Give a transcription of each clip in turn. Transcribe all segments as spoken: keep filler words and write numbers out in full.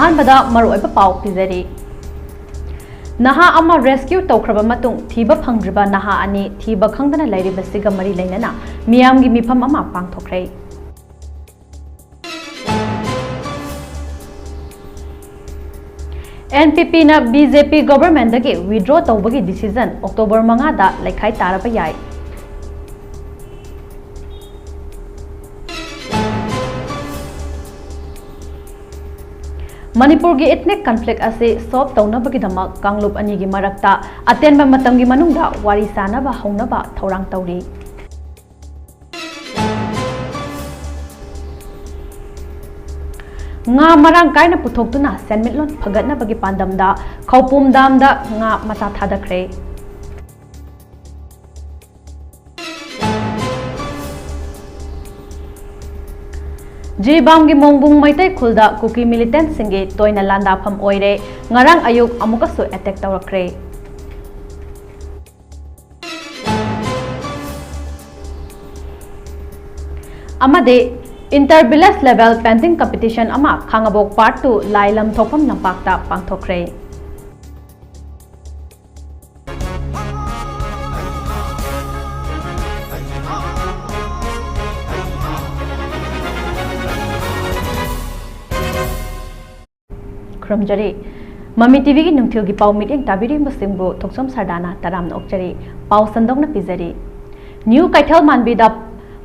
ꯑꯍꯥꯟꯕꯗ ꯃꯔꯨꯑꯣꯏꯕ ꯄꯥꯎ ꯄꯤꯖꯔꯤ꯫ ꯅꯍꯥ ꯑꯃ rescue ꯇꯧꯈ꯭ꯔꯕ ꯃꯇꯨꯡ ꯊꯤꯕ ꯐꯪꯗ꯭ꯔꯤꯕ ꯅꯍꯥ ꯑꯅꯤ ꯊꯤꯕ ꯈꯪꯗꯅ ꯂꯩꯔꯤꯕꯁꯤꯒ ꯃꯔꯤ ꯂꯩꯅꯅ ꯃꯤꯌꯥꯝꯒꯤ ꯃꯤꯐꯝ ꯑꯃ ꯄꯥꯡꯊꯣꯛꯈ꯭ꯔꯦ꯫ NPPꯅ BJP governmentꯗꯒꯤ withdraw ꯇꯧꯕꯒꯤ decision October ꯃꯉꯥꯗ ꯂꯩꯈꯥꯏ ꯇꯥꯔꯕ ꯌꯥꯏ꯫ ꯃꯅꯤꯄꯨꯔꯒꯤ ethnic conflict ꯑꯁꯤ solve ꯇꯧꯅꯕꯒꯤꯗꯃꯛ ꯀꯥꯡꯂꯨꯞ ꯑꯅꯤꯒꯤ ꯃꯔꯛꯇ ꯑꯇꯦꯟꯕ ꯃꯇꯝꯒꯤ ꯃꯅꯨꯡꯗ ꯋꯥꯔꯤ ꯁꯥꯅꯕ ꯍꯧꯅꯕ ꯊꯧꯔꯥꯡ ꯇꯧꯔꯤ꯫ ꯉꯥ ꯃꯔꯥꯡ ꯀꯥꯏꯅ ꯄꯨꯊꯣꯛꯇꯨꯅ ꯁꯦꯟꯃꯤꯠꯂꯣꯟ ꯐꯒꯠꯅꯕꯒꯤ ꯄꯥꯟꯗꯝꯗ ꯈꯧꯄꯨꯝ damꯗ ꯉꯥ ꯃꯆꯥ ꯊꯥꯗꯈ꯭ꯔꯦ꯫ ꯖꯤꯔꯤꯕꯥꯝꯒꯤ ꯃꯣꯡꯕꯨꯡ ꯃꯩꯇꯩ ꯈꯨꯜꯗ ꯀꯨꯀꯤ militantꯁꯤꯡꯒꯤ ꯇꯣꯏꯅ ꯂꯥꯟꯗꯥꯐꯝ ꯑꯣꯏꯔꯦ꯫ ꯉꯔꯥꯡ ꯑꯌꯨꯛ ꯑꯃꯨꯛꯀꯁꯨ attack ꯇꯧꯔꯛꯈ꯭ꯔꯦ꯫ ꯑꯃꯗꯤ inter village level painting competition ꯑꯃ ꯈꯥꯉꯕꯣꯛ Part two ꯂꯥꯏ ꯂꯝ ꯊꯣꯛꯐꯝ ꯂꯝꯄꯥꯛꯇ ꯄꯥꯡꯊꯣꯛꯈ꯭ꯔꯦ꯫ ꯈꯨꯔꯨꯝꯖꯔꯤ꯫ ꯃꯃꯤ TVꯒꯤ ꯅꯨꯡꯊꯤꯜꯒꯤ ꯄꯥꯎ ꯃꯤꯠꯌꯦꯡ ꯇꯥꯕꯤꯔꯤꯕꯁꯤꯡꯕꯨ ꯊꯣꯛꯆꯣꯝ ꯁꯔꯗꯥꯅ ꯇꯔꯥꯝꯅ ꯑꯣꯛꯆꯔꯤ꯫ ꯄꯥꯎ ꯁꯟꯗꯣꯛꯅ ꯄꯤꯖꯔꯤ꯫ ꯅ꯭ꯌꯨ ꯀꯩꯊꯦꯜ ꯃꯥꯟꯕꯤꯗ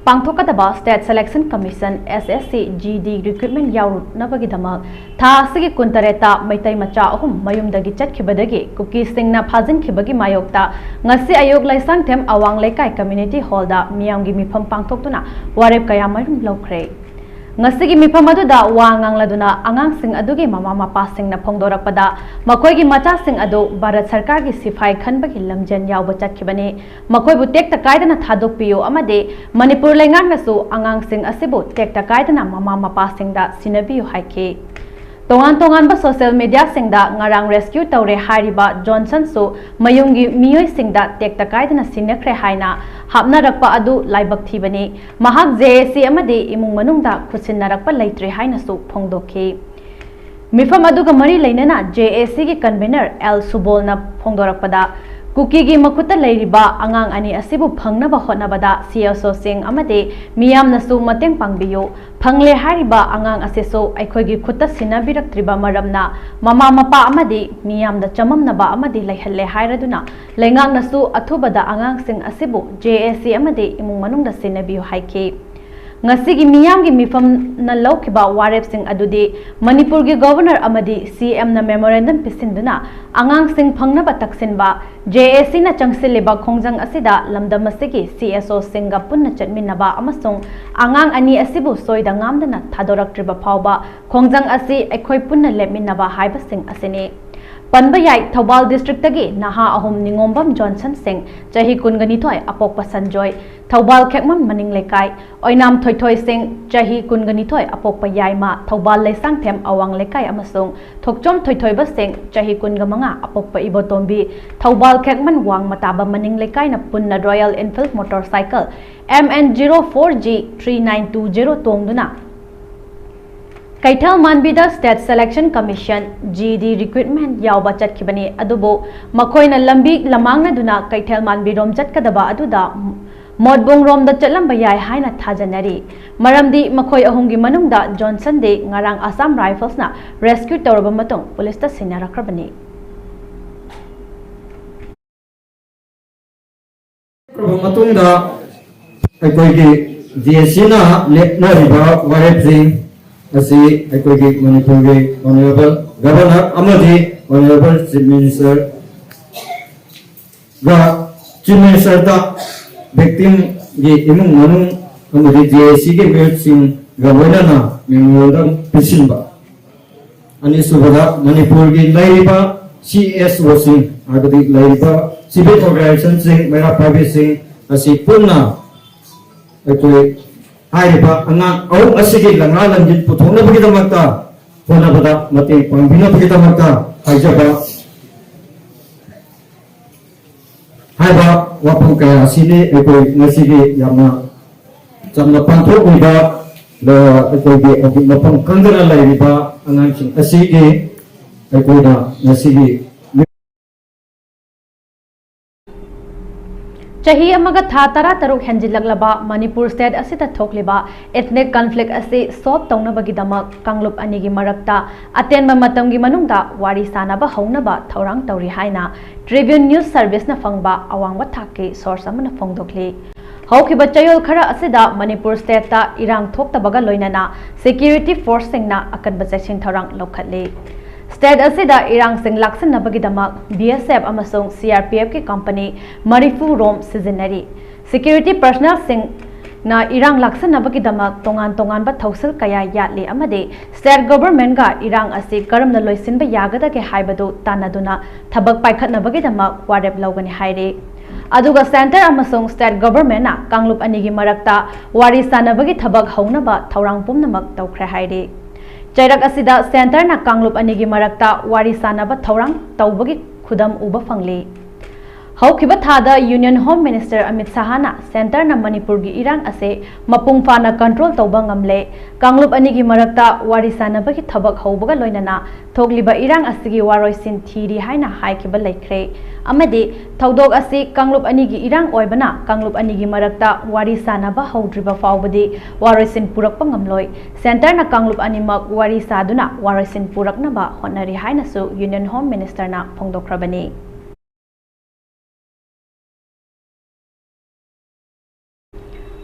ꯄꯥꯡꯊꯣꯛꯀꯗꯕ State Selection Commission, SSC, GD recruitment ꯌꯥꯎꯔꯨꯅꯕꯒꯤꯗꯃꯛ ꯊꯥ ꯑꯁꯤꯒꯤ ꯀꯨꯟꯇꯔꯦꯠꯇ ꯃꯩꯇꯩ ꯃꯆꯥ ꯑꯍꯨꯝ ꯃꯌꯨꯝꯗꯒꯤ ꯆꯠꯈꯤꯕꯗꯒꯤ ꯀꯨꯀꯤꯁꯤꯡꯅ ꯐꯥꯖꯤꯟꯈꯤꯕꯒꯤ ꯃꯥꯌꯣꯛꯇ ꯉꯁꯤ ꯑꯌꯨꯛ ꯂꯩꯁꯥꯡꯊꯦꯝ ꯑꯋꯥꯡ ꯂꯩꯀꯥꯏ community hallꯗ ꯃꯤꯌꯥꯝꯒꯤ ꯃꯤꯐꯝ ꯄꯥꯡꯊꯣꯛꯇꯨꯅ ꯋꯥꯔꯦꯞ ꯀꯌꯥ ꯃꯔꯨꯝ ꯂꯧꯈ꯭ꯔꯦ꯫ ꯉꯁꯤꯒꯤ ꯃꯤꯐꯝ ꯑꯗꯨꯗ ꯋꯥ ꯉꯥꯡꯂꯗꯨꯅ ꯑꯉꯥꯡꯁꯤꯡ ꯑꯗꯨꯒꯤ ꯃꯃꯥ ꯃꯄꯥꯁꯤꯡꯅ ꯐꯣꯡꯗꯣꯔꯛꯄꯗ, ꯃꯈꯣꯏꯒꯤ ꯃꯆꯥꯁꯤꯡ ꯑꯗꯨ ꯚꯥꯔꯠ ꯁꯔꯀꯥꯔꯒꯤ ꯁꯤꯐꯥꯏ ꯈꯟꯕꯒꯤ ꯂꯝꯖꯦꯟ ꯌꯥꯎꯕ ꯆꯠꯈꯤꯕꯅꯤ꯫ ꯃꯈꯣꯏꯕꯨ ꯇꯦꯛꯇ ꯀꯥꯏꯗꯅ ꯊꯥꯗꯣꯛꯄꯤꯌꯨ ꯑꯃꯗꯤ ꯃꯅꯤꯄꯨꯔ ꯂꯩꯉꯥꯛꯅꯁꯨ ꯑꯉꯥꯡꯁꯤꯡ ꯑꯁꯤꯕꯨ ꯇꯦꯛꯇ ꯀꯥꯏꯗꯅ ꯃꯃꯥ ꯃꯄꯥꯁꯤꯡꯗ ꯁꯤꯟꯅꯕꯤꯌꯨ ꯍꯥꯏꯈꯤ꯫ ꯇꯣꯉꯥꯟ ꯇꯣꯉꯥꯟꯕ social mediaꯁꯤꯡꯗ ꯉꯔꯥꯡ rescue ꯇꯧꯔꯦ ꯍꯥꯏꯔꯤꯕ ꯖꯣꯟꯁꯟꯁꯨ ꯃꯌꯨꯝꯒꯤ ꯃꯤꯑꯣꯏꯁꯤꯡꯗ ꯇꯦꯛꯇ ꯀꯥꯏꯗꯅ ꯁꯤꯟꯅꯈ꯭ꯔꯦ ꯍꯥꯏꯅ ꯍꯥꯞꯅꯔꯛꯄ ꯑꯗꯨ ꯂꯥꯏꯕꯛ ꯊꯤꯕꯅꯤ꯫ ꯃꯍꯥꯛ JAC ꯑꯃꯗꯤ ꯏꯃꯨꯡ ꯃꯅꯨꯡꯗ ꯈꯨꯠꯁꯤꯟꯅꯔꯛꯄ ꯂꯩꯇ꯭ꯔꯦ ꯍꯥꯏꯅꯁꯨ ꯐꯣꯡꯗꯣꯛꯈꯤ꯫ ꯃꯤꯐꯝ ꯑꯗꯨꯒ ꯃꯔꯤ ꯂꯩꯅꯅ ꯖꯦ ꯑꯦ ꯁꯤꯒꯤ ꯀꯟꯚꯦꯅꯔ ꯑꯦꯜ ꯁꯨꯕꯣꯜꯅ ꯐꯣꯡꯗꯣꯔꯛꯄꯗ, ꯀꯨꯀꯤꯒꯤ ꯃꯈꯨꯠꯇ ꯂꯩꯔꯤꯕ ꯑꯉꯥꯡ ꯑꯅꯤ ꯑꯁꯤꯕꯨ ꯐꯪꯅꯕ ꯍꯣꯠꯅꯕꯗ ꯁꯤ ꯑꯦꯁ ꯑꯣꯁꯤꯡ ꯑꯃꯗꯤ ꯃꯤꯌꯥꯝꯅꯁꯨ ꯃꯇꯦꯡ ꯄꯥꯡꯕꯤꯌꯨ꯫ ꯐꯪꯂꯦ ꯍꯥꯏꯔꯤꯕ ꯑꯉꯥꯡ ꯑꯁꯤꯁꯨ ꯑꯩꯈꯣꯏꯒꯤ ꯈꯨꯠꯇ ꯁꯤꯟꯅꯕꯤꯔꯛꯇ꯭ꯔꯤꯕ ꯃꯔꯝꯅ ꯃꯃꯥ ꯃꯄꯥ ꯑꯃꯗꯤ ꯃꯤꯌꯥꯝꯗ ꯆꯃꯝꯅꯕ ꯑꯃꯗꯤ ꯂꯩꯍꯜꯂꯦ ꯍꯥꯏꯔꯗꯨꯅ ꯂꯩꯉꯥꯛꯅꯁꯨ ꯑꯊꯨꯕꯗ ꯑꯉꯥꯡꯁꯤꯡ ꯑꯁꯤꯕꯨ ꯖꯦ ꯑꯦ ꯁꯤ ꯑꯃꯗꯤ ꯏꯃꯨꯡ ꯃꯅꯨꯡꯗ ꯁꯤꯟꯅꯕꯤꯌꯨ ꯍꯥꯏꯈꯤ꯫ ꯉꯁꯤꯒꯤ ꯃꯤꯌꯥꯝꯒꯤ ꯃꯤꯐꯝꯅ ꯂꯧꯈꯤꯕ ꯋꯥꯔꯦꯞꯁꯤꯡ ꯑꯗꯨꯗꯤ ꯃꯅꯤꯄꯨꯔꯒꯤ ꯒꯣꯚꯔꯅꯔ ꯑꯃꯗꯤ ꯁꯤ ꯑꯦꯝꯅ ꯃꯦꯃꯣꯔꯦꯟꯗꯝ ꯄꯤꯁꯤꯟꯗꯨꯅ ꯑꯉꯥꯡꯁꯤꯡ ꯐꯪꯅꯕ ꯇꯛꯁꯤꯟꯕ, ꯖꯦ ꯑꯦ ꯁꯤꯅ ꯆꯪꯁꯤꯜꯂꯤꯕ ꯈꯣꯡꯖꯪ ꯑꯁꯤꯗ ꯂꯝꯗꯝ ꯑꯁꯤꯒꯤ ꯁꯤ ꯑꯦꯁ ꯑꯣꯁꯤꯡꯒ ꯄꯨꯟꯅ ꯆꯠꯃꯤꯟꯅꯕ ꯑꯃꯁꯨꯡ ꯑꯉꯥꯡ ꯑꯅꯤ ꯑꯁꯤꯕꯨ ꯁꯣꯏꯗ ꯉꯥꯝꯗꯅ ꯊꯥꯗꯣꯔꯛꯇ꯭ꯔꯤꯕ ꯐꯥꯎꯕ ꯈꯣꯡꯖꯪ ꯑꯁꯤ ꯑꯩꯈꯣꯏ ꯄꯨꯟꯅ ꯂꯦꯞꯃꯤꯟꯅꯕ ꯍꯥꯏꯕꯁꯤꯡ ꯑꯁꯤꯅꯤ꯫ ꯄꯟꯕ ꯌꯥꯏ, ꯊꯧꯕꯥꯜ ꯗꯤꯁꯇ꯭ꯔꯤꯛꯇꯒꯤ ꯅꯍꯥ ꯑꯍꯨꯝ, ꯅꯤꯉꯣꯝꯕꯝ ꯖꯣꯟꯁꯟ ꯁꯤꯡ, ꯆꯍꯤ ꯀꯨꯟꯒ ꯅꯤꯊꯣꯏ, ꯑꯄꯣꯛꯄ ꯁꯟꯖꯣꯏ, ꯊꯧꯕꯥꯜ ꯈꯦꯛꯃꯝ ꯃꯅꯤꯡ ꯂꯩꯀꯥꯏ, ꯑꯣꯏꯅꯥꯝ ꯊꯣꯏꯊꯣꯏ ꯁꯤꯡ, ꯆꯍꯤ ꯀꯨꯟꯒ ꯅꯤꯊꯣꯏ, ꯑꯄꯣꯛꯄ ꯌꯥꯏꯃ, ꯊꯧꯕꯥꯜ ꯂꯩꯁꯥꯡꯊꯦꯝ ꯑꯋꯥꯡ ꯂꯩꯀꯥꯏ ꯑꯃꯁꯨꯡ ꯊꯣꯛꯆꯣꯝ ꯊꯣꯏꯊꯣꯏꯕ ꯁꯤꯡ, ꯆꯍꯤ ꯀꯨꯟꯒ ꯃꯉꯥ, ꯑꯄꯣꯛꯄ ꯏꯕꯣꯇꯣꯝꯕꯤ, ꯊꯧꯕꯥꯜ ꯈꯦꯛꯃꯟ ꯋꯥꯡ ꯃꯇꯥꯕ ꯃꯅꯤꯡ ꯂꯩꯀꯥꯏꯅ ꯄꯨꯟꯅ Royal Enfield motorcycle M N zero four G three nine two zero ꯇꯣꯡꯗꯨꯅ ꯀꯩꯊꯦꯜ ꯃꯥꯟꯕꯤꯗ State Selection Commission, G D recruitment ꯌꯥꯎꯕ ꯆꯠꯈꯤꯕꯅꯤ꯫ ꯑꯗꯨꯕꯨ ꯃꯈꯣꯏꯅ ꯂꯝꯕꯤ ꯂꯃꯥꯡꯅꯗꯨꯅ ꯀꯩꯊꯦꯜ ꯃꯥꯟꯕꯤꯔꯣꯝ ꯆꯠꯀꯗꯕ ꯑꯗꯨꯗ ꯃꯣꯠꯕꯨꯡꯔꯣꯝꯗ ꯆꯠꯂꯝꯕ ꯌꯥꯏ ꯍꯥꯏꯅ ꯊꯥꯖꯅꯔꯤ꯫ ꯃꯔꯝꯗꯤ ꯃꯈꯣꯏ ꯑꯍꯨꯝꯒꯤ ꯃꯅꯨꯡꯗ ꯖꯣꯟꯁꯟꯗꯤ ꯉꯔꯥꯡ Assam Riflesꯅ rescue ꯇꯧꯔꯕ ꯃꯇꯨꯡ ꯄꯨꯂꯤꯁꯇ ꯁꯤꯟꯅꯔꯛꯈ꯭ꯔꯕꯅꯤ꯫ ꯃꯇꯨꯡꯗ ꯑꯩꯈꯣꯏꯒꯤ ꯖꯤ ꯑꯦꯁ ꯁꯤꯅ ꯂꯦꯞꯅꯔꯤꯕ ꯋꯥꯔꯦꯞꯁꯤꯡ ꯑꯁꯤ ꯑꯩꯈꯣꯏꯒꯤ ꯃꯅꯤꯄꯨꯔꯒꯤ Honourable Governor ꯑꯃꯗꯤ Honourable Chief Minister ꯒ Chief Minister ꯗ victim ꯒꯤ ꯏꯃꯨꯡ ꯃꯅꯨꯡ ꯑꯃꯗꯤ ꯖꯤ ꯑꯦ ꯁꯤ ꯒꯤ ꯃꯤꯍꯨꯠꯁꯤꯡꯒ ꯂꯣꯏꯅꯅ memorandum ꯄꯤꯁꯤꯟꯕ꯫ ꯑꯅꯤꯁꯨꯕꯗ, ꯃꯅꯤꯄꯨꯔꯒꯤ ꯂꯩꯔꯤꯕ ꯁꯤ ꯑꯦꯁ ꯑꯣꯁꯤꯡ, ꯍꯥꯏꯕꯗꯤ ꯂꯩꯔꯤꯕ civil organization ꯁꯤꯡ, ꯃꯩꯔꯥ ꯄꯥꯏꯕꯤꯁꯤꯡ ꯑꯁꯤ ꯄꯨꯟꯅ ꯑꯩꯈꯣꯏ ꯍꯥꯏꯔꯤꯕ ꯑꯉꯥꯡ ꯑꯍꯨꯝ ꯑꯁꯤꯒꯤ ꯂꯝꯉꯥ ꯂꯝꯖꯤꯟ ꯄꯨꯊꯣꯛꯅꯕꯒꯤꯗꯃꯛꯇ ꯍꯣꯠꯅꯕꯗ ꯃꯇꯦꯡ ꯄꯥꯡꯕꯤꯅꯕꯒꯤꯗꯃꯛꯇ ꯍꯥꯏꯖꯕ ꯍꯥꯏꯕ ꯋꯥꯐꯝ ꯀꯌꯥ ꯑꯁꯤꯅꯤ ꯑꯩꯈꯣꯏ ꯉꯁꯤꯒꯤ ꯌꯥꯝꯅ ꯆꯝꯅ ꯄꯥꯡꯊꯣꯛꯂꯤꯕ, ꯑꯩꯈꯣꯏꯒꯤ ꯍꯧꯖꯤꯛ ꯃꯐꯝ ꯈꯪꯗꯅ ꯂꯩꯔꯤꯕ ꯑꯉꯥꯡꯁꯤꯡ ꯑꯁꯤꯒꯤ ꯑꯩꯈꯣꯏꯅ ꯉꯁꯤꯒꯤ ꯆꯍꯤ ꯑꯃꯒ ꯊꯥ ꯇꯔꯥ ꯇꯔꯨꯛ ꯍꯦꯟꯖꯤꯜꯂꯛꯂꯕ ꯃꯅꯤꯄꯨꯔ state ꯑꯁꯤꯗ ꯊꯣꯛꯂꯤꯕ ethnic conflict ꯑꯁꯤ solve ꯇꯧꯅꯕꯒꯤꯗꯃꯛ ꯀꯥꯡꯂꯨꯞ ꯑꯅꯤꯒꯤ ꯃꯔꯛꯇ ꯑꯇꯦꯟꯕ ꯃꯇꯝꯒꯤ ꯃꯅꯨꯡꯗ ꯋꯥꯔꯤ ꯁꯥꯅꯕ ꯍꯧꯅꯕ ꯊꯧꯔꯥꯡ ꯇꯧꯔꯤ ꯍꯥꯏꯅ Tribune News Serviceꯅ ꯐꯪꯕ ꯑꯋꯥꯡꯕ ꯊꯥꯛꯀꯤ source ꯑꯃꯅ ꯐꯣꯡꯗꯣꯛꯂꯤ꯫ ꯍꯧꯈꯤꯕ ꯆꯌꯣꯜ ꯈꯔ ꯑꯁꯤꯗ ꯃꯅꯤꯄꯨꯔ stateꯇ ꯏꯔꯥꯡ ꯊꯣꯛꯇꯕꯒ ꯂꯣꯏꯅꯅ security forceꯁꯤꯡꯅ ꯑꯀꯟꯕ ꯆꯦꯛꯁꯤꯟ ꯊꯧꯔꯥꯡ ꯂꯧꯈꯠꯂꯤ꯫ State ꯑꯁꯤꯗ ꯏꯔꯥꯡꯁꯤꯡ ꯂꯥꯛꯁꯤꯟꯅꯕꯒꯤꯗꯃꯛ BSF ꯑꯃꯁꯨꯡ CRPFꯀꯤ company ꯃꯔꯤꯐꯨ ꯔꯣꯝ ꯁꯤꯖꯤꯟꯅꯔꯤ꯫ Security personnelꯁꯤꯡꯅ ꯏꯔꯥꯡ ꯂꯥꯛꯁꯤꯟꯅꯕꯒꯤꯗꯃꯛ ꯇꯣꯉꯥꯟ ꯇꯣꯉꯥꯟꯕ ꯊꯧꯁꯤꯜ ꯀꯌꯥ ꯌꯥꯠꯂꯤ ꯑꯃꯗꯤ state governmentꯒ ꯏꯔꯥꯡ ꯑꯁꯤ ꯀꯔꯝꯅ ꯂꯣꯏꯁꯤꯟꯕ ꯌꯥꯒꯗꯒꯦ ꯍꯥꯏꯕꯗꯨ ꯇꯥꯟꯅꯗꯨꯅ ꯊꯕꯛ ꯄꯥꯏꯈꯠꯅꯕꯒꯤꯗꯃꯛ ꯋꯥꯔꯦꯞ ꯂꯧꯒꯅꯤ ꯍꯥꯏꯔꯤ꯫ ꯑꯗꯨꯒ centre ꯑꯃꯁꯨꯡ state governmentꯅ ꯀꯥꯡꯂꯨꯞ ꯑꯅꯤꯒꯤ ꯃꯔꯛꯇ ꯋꯥꯔꯤ ꯁꯥꯅꯕꯒꯤ ꯊꯕꯛ ꯍꯧꯅꯕ ꯊꯧꯔꯥꯡ ꯄꯨꯝꯅꯃꯛ ꯇꯧꯈ꯭ꯔꯦ ꯍꯥꯏꯔꯤ꯫ ꯆꯩꯔꯛ ꯑꯁꯤꯗ centreꯅ ꯀꯥꯡꯂꯨꯞ ꯑꯅꯤꯒꯤ ꯃꯔꯛꯇ ꯋꯥꯔꯤ ꯁꯥꯅꯕ ꯊꯧꯔꯥꯡ ꯇꯧꯕꯒꯤ ꯈꯨꯗꯝ ꯎꯕ ꯐꯪꯂꯤ꯫ ꯍꯧꯈꯤꯕ ꯊꯥꯗ Union Home Minister ꯑꯃꯤꯠ ꯁꯍꯥꯅ centreꯅ ꯃꯅꯤꯄꯨꯔꯒꯤ ꯏꯔꯥꯡ ꯑꯁꯤ ꯃꯄꯨꯡ ꯐꯥꯅ control ꯇꯧꯕ ꯉꯝꯂꯦ, ꯀꯥꯡꯂꯨꯞ ꯑꯅꯤꯒꯤ ꯃꯔꯛꯇ ꯋꯥꯔꯤ ꯁꯥꯅꯕꯒꯤ ꯊꯕꯛ ꯍꯧꯕꯒ ꯂꯣꯏꯅꯅ ꯊꯣꯛꯂꯤꯕ ꯏꯔꯥꯡ ꯑꯁꯤꯒꯤ ꯋꯥꯔꯣꯏꯁꯤꯟ ꯊꯤꯔꯤ ꯍꯥꯏꯅ ꯍꯥꯏꯈꯤꯕ ꯂꯩꯈ꯭ꯔꯦ ꯑꯃꯗꯤ ꯊꯧꯗꯣꯛ ꯑꯁꯤ ꯀꯥꯡꯂꯨꯞ ꯑꯅꯤꯒꯤ ꯏꯔꯥꯡ ꯑꯣꯏꯕꯅ ꯀꯥꯡꯂꯨꯞ ꯑꯅꯤꯒꯤ ꯃꯔꯛꯇ ꯋꯥꯔꯤ ꯁꯥꯅꯕ ꯍꯧꯗ꯭ꯔꯤꯕ ꯐꯥꯎꯕꯗꯤ ꯋꯥꯔꯣꯏꯁꯤꯟ ꯄꯨꯔꯛꯄ ꯉꯝꯂꯣꯏ꯫ Centreꯅ ꯀꯥꯡꯂꯨꯞ ꯑꯅꯤꯃꯛ ꯋꯥꯔꯤ ꯁꯥꯗꯨꯅ ꯋꯥꯔꯣꯏꯁꯤꯟ ꯄꯨꯔꯛꯅꯕ ꯍꯣꯠꯅꯔꯤ ꯍꯥꯏꯅꯁꯨ Union Home Ministerꯅ ꯐꯣꯡꯗꯣꯛꯈ꯭ꯔꯕꯅꯤ꯫